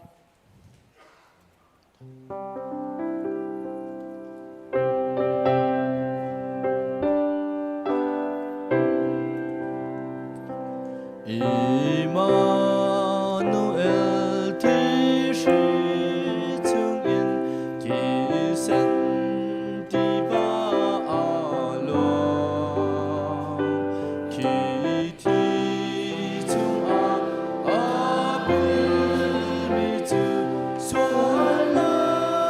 Immanuel thihri chungin thisen tiva a luang. Khi thi chungah a pilmi cu sualnak.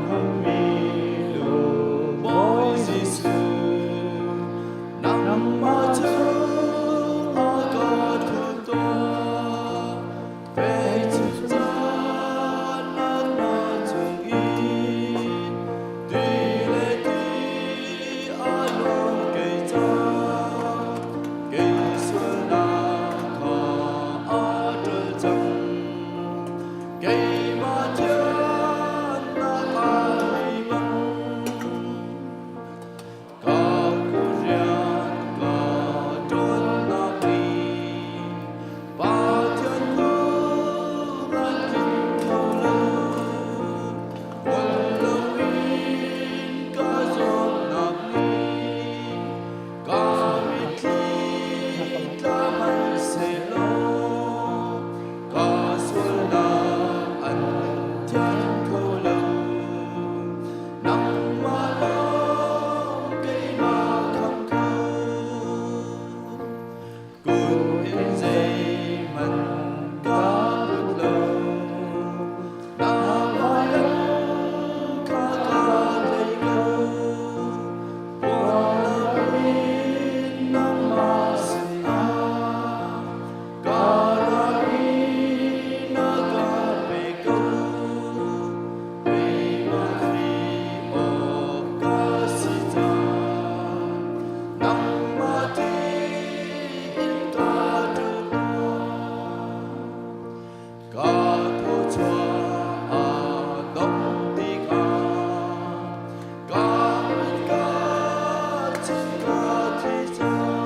Hmunmi lu Bawi Jesuh, nangmah cu a ka thup tuah. Fei cu caan na cung i ti le ti a luang kei ca. Kei sualnak kha a ṭol cang. Keimah thiannak ai bang ka rian ka ṭuannak ni Pathian phung an tlinh kho lo. Ngol loin ka zuamnak ni ka mitthli tla hmanhsehlaw ka sualnak an thian kho lo. Nangmah lawng keimah kham kho. Kut in zeihmanh ka put lo. Nangmah lawng kha ka thei ko. Puan loin nangmah sinah Ka ral na ka pe ko, keimah thli awk ka si cang. Nangmah tein ka ṭul Ka thawchuah a dong tikah, ka mit ka chin ka thi cang.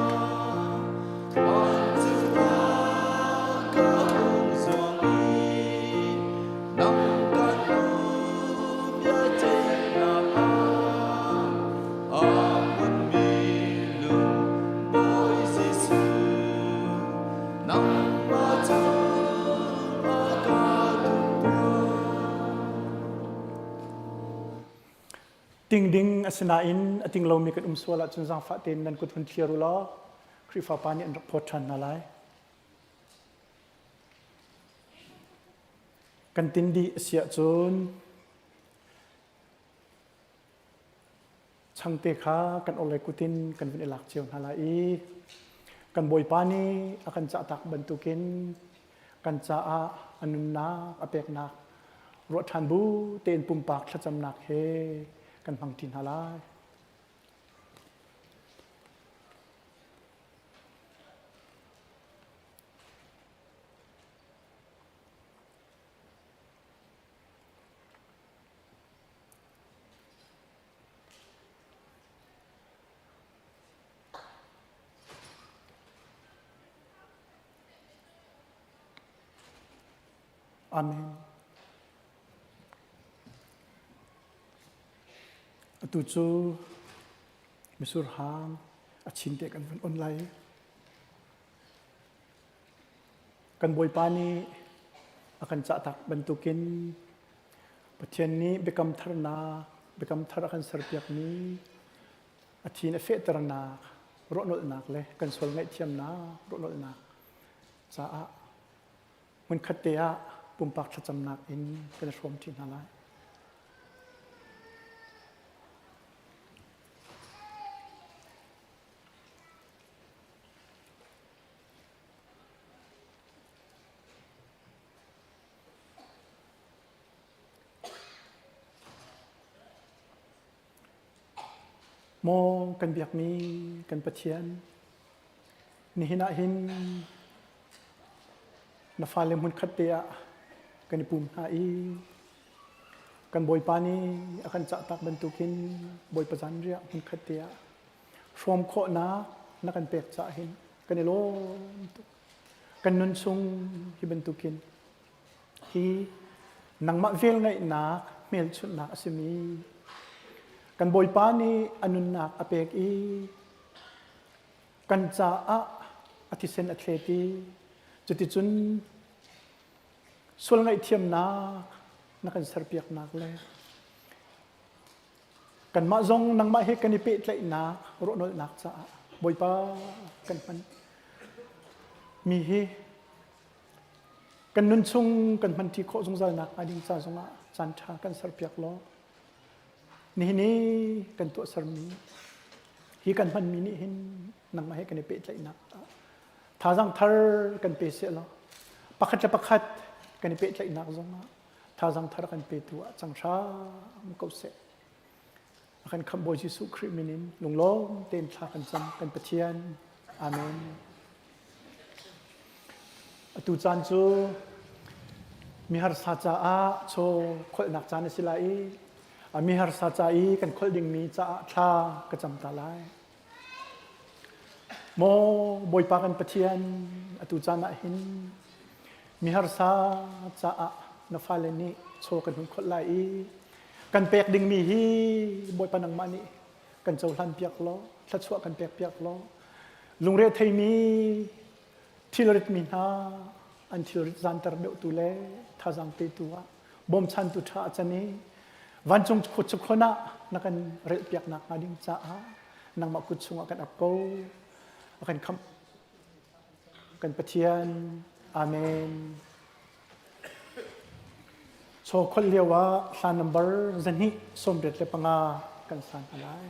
Vancung ah ka hung zuang i nang kan biaceihnak ah a hmunmi lung Bawi Jesuh nangmah cu a ka tumtuah. Ting ding asinain a ting lomi kan um sual ahcun zaangfah tein nan kut hun thlir u law Khrihfa pa nih an rak phawt ṭhan hna lai. Kan tin dih a si ahcun changte kha kan orhlei kut in kan vun i lak cio hna lai i kan Bawipa nih a kan cahtak bantukin kan caah a nunnak a peknak ruah ṭhan bu tein pumpak thlacamnak he kan hmang ṭi hna lai. Amen. Atu cu misur hang a chin te kan van on lai. Kan Bawipa nih a kan cahtak bantukin Pathian nih biakam tharnak, biakam thar a kan serpiakmi a thin a fehternak, ruahnolhnak le kan sual ngaihthiamnak ruahnolhnak caah hmunkhat te ah pumpak thlacamnak in kan i hrawm ṭi hna lai. Maw kan biakmi kan Pathian, nihin ah hin na fale hmunkhat te ah kan i pum hna i kan Bawipa nih a kan cahtak bantukin Bawipa zanriah hmunkhat te ah hrawm khawhnak na kan pek caah hin kan i lawm tuk. Kan nun chung hi bantukin hi nangmah velngeihnak hmelchunhnak a simi kan Bawipa nih a nunnak a pek i kan caah a thisen a thlet i cuticun sual ngaihthiamnak na kan serpiaknak le kanmah zong nangmah he kan i pehtlaihnak ruahnolhnak caah Bawipa kan hman mi hi kan nun chung kan hmanṭi khawh zungzal nak hnga ding ca zongah caan ṭha kan serpiak law. Nihin i kan tuahsermi hi kan hmanmi nih hin nangmah he kan i pehtlaihnak thazaang thar kan pe seh law pakhat le pakhat kan i pehtlaihnak zongah thazaang thar kan petu ah cang hram ko seh. A kan khamh Bawi Jesuh Khrih min in lunglawm tein thla kan cam kan Pathian. Amen. Atu caan cu mi harsa caah chaw kholhnak caan a si lai i mi harsa ca i kan kholh dingmi caah thla ka cam ta lai. Maw Bawipa kan Pathian, atu caan ah hin mi harsa caah na fale nih chaw kan hun kholh lai i kan pek dingmi hi Bawipa nangmah nih kan cohlan piak law thluachuah kan pek piak law lungre theimi thilrit mi hna an thilrit zanter deuhtu le thazaang petu ah bawmchantu ṭha a can i vancung khuachukhawn ah na kan relhpiak nak hnga ding caah nangmah kut chungah kan ap ko a kan khamh kan Pathian amen Chaw kholh lio ah hla number 285 kan san hna lai.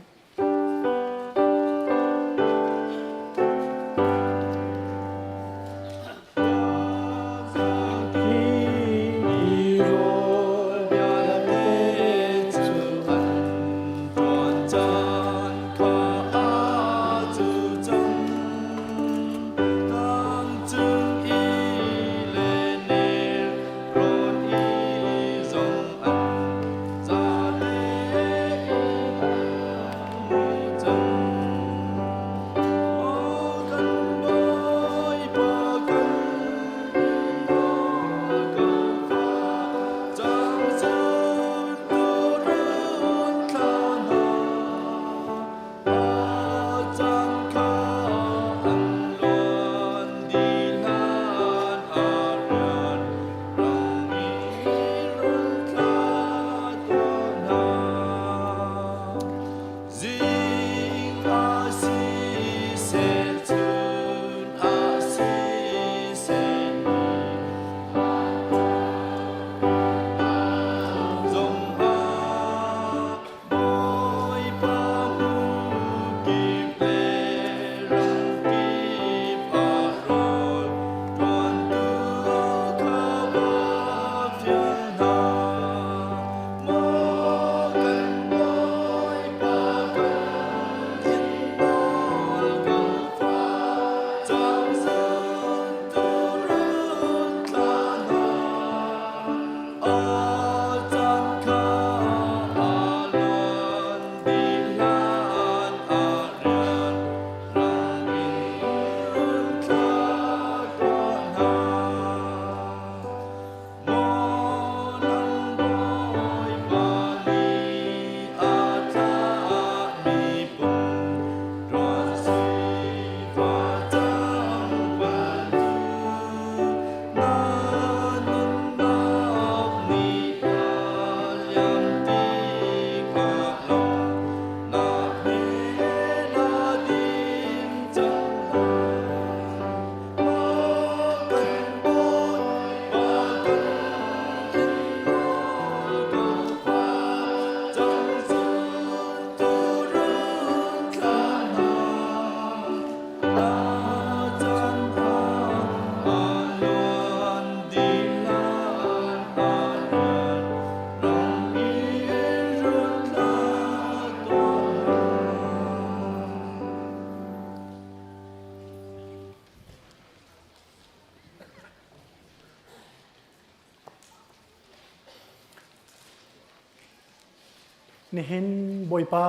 Nihin Bawipa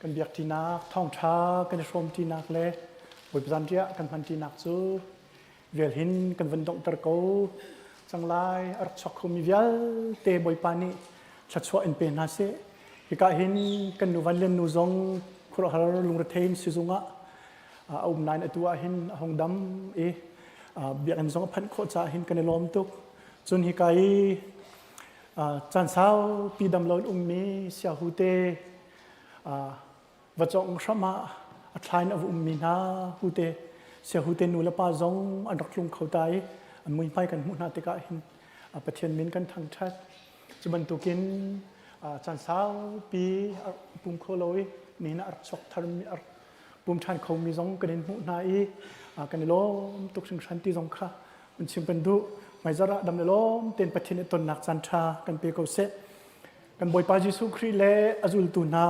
kan biak ṭinak, thawngṭha kan i hrawm ṭinak le Bawipa zanriah kan hman ṭinak cu Vial hin kan van donghter ko cang lai. A rak chuak khomi vialte Bawipa nih thluachuah in pe hna seh. Hika hin kan nu Van Lian nu zong khuaruahhar lungrethei in sizung ah a um nain atu ah hin a hung dam i biakinn zong a phanh khawh caah hin kan i lawm tuk. Cun hika i caan saupi dam lo in ummi siahu te Va cawng hram ah a thla in a va ummi hna hute siahute nu le pa zong an rak tlung kho ta i an muihmai kan hmuh hna tikah hin Pathian min kan thangṭhat. Cu bantukin Caan saupi pum kho lo i nihin ah a rak chuak tharmi a rak pum ṭhan khomi zong kan in hmuh hna i kan i lawm tuk hringhran ti zong kha hun chim kan duh. Hmaizarh ah dam le lawm tein Pathian i tonnak caan ṭha kan pe ko seh. Kan Bawipa Jesuh Khrih le a zultu hna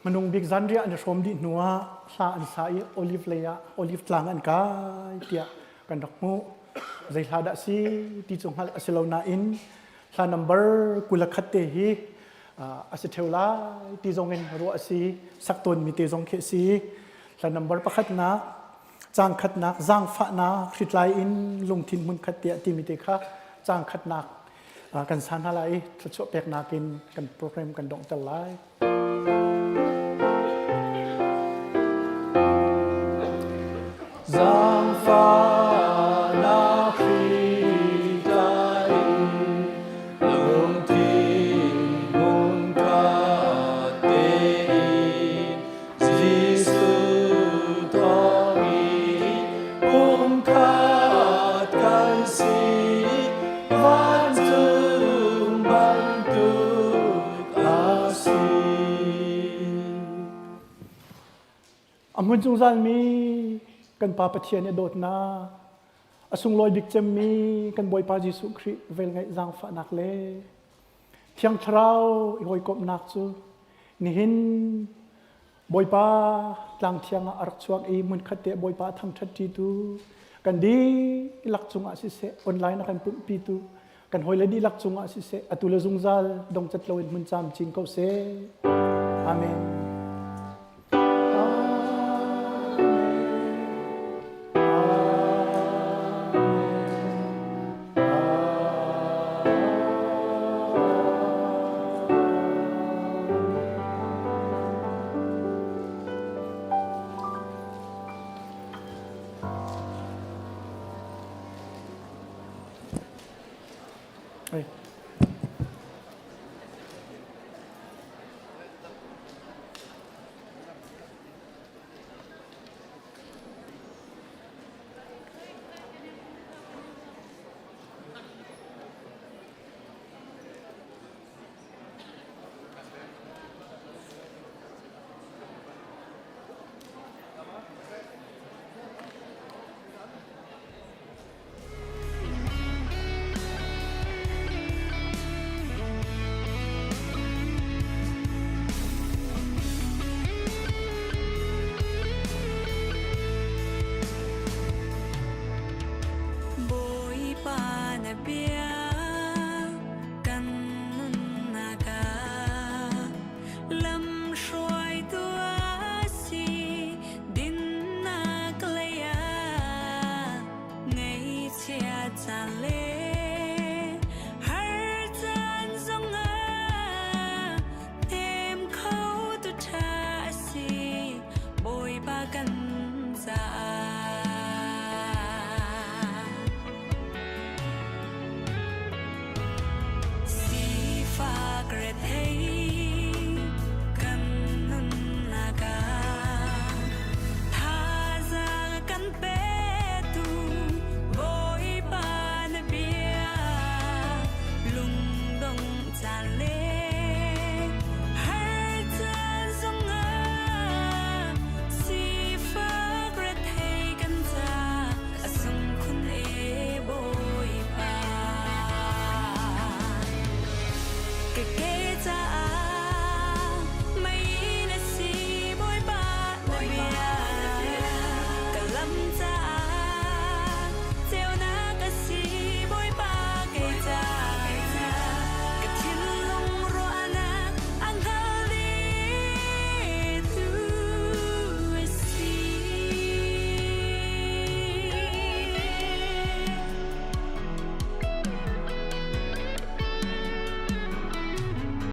Hmanung bik zanriah an i hrawm dih hnuah hla an sa i Olive lei ah Olive tlang an kai tiah kan rak hmuh. Zei hla dah si ti cu hngalh a si lo nain hla number 21 te hi a si ṭheo lai ti zong in ruah a si. Sak tawnmi te zong khi a si. Hla number pakhatnak, caang khatnak, zaangfahnak hritlai in lungthin hmunkhat tiah timi te kha caang khatnak kan sa hna lai i thluachuah peknak in kan program kan donghter lai. Zaangfahnak hritlai in lungthin hmunkhat tein Jesuh thawngin pumkhat kan si vancung bantuk a si. A hmun zungzalmi kan Pa Pathian i dawtnak, a sunglawi bik cemmi kan Bawipa Jesuh Khrih velngeih zaangfahnak le Thiang Thlarau i hawikomhnak cu nihin Bawipa tlang thiang ah a rak chuak i hmunkhat te Bawipa a thangṭhatṭitu kan dihlak cungah siseh online a kan pumhpitu kan hawile dihlak cungah siseh atu le zungzal dongcat loin hmun camcin ko seh. Amen.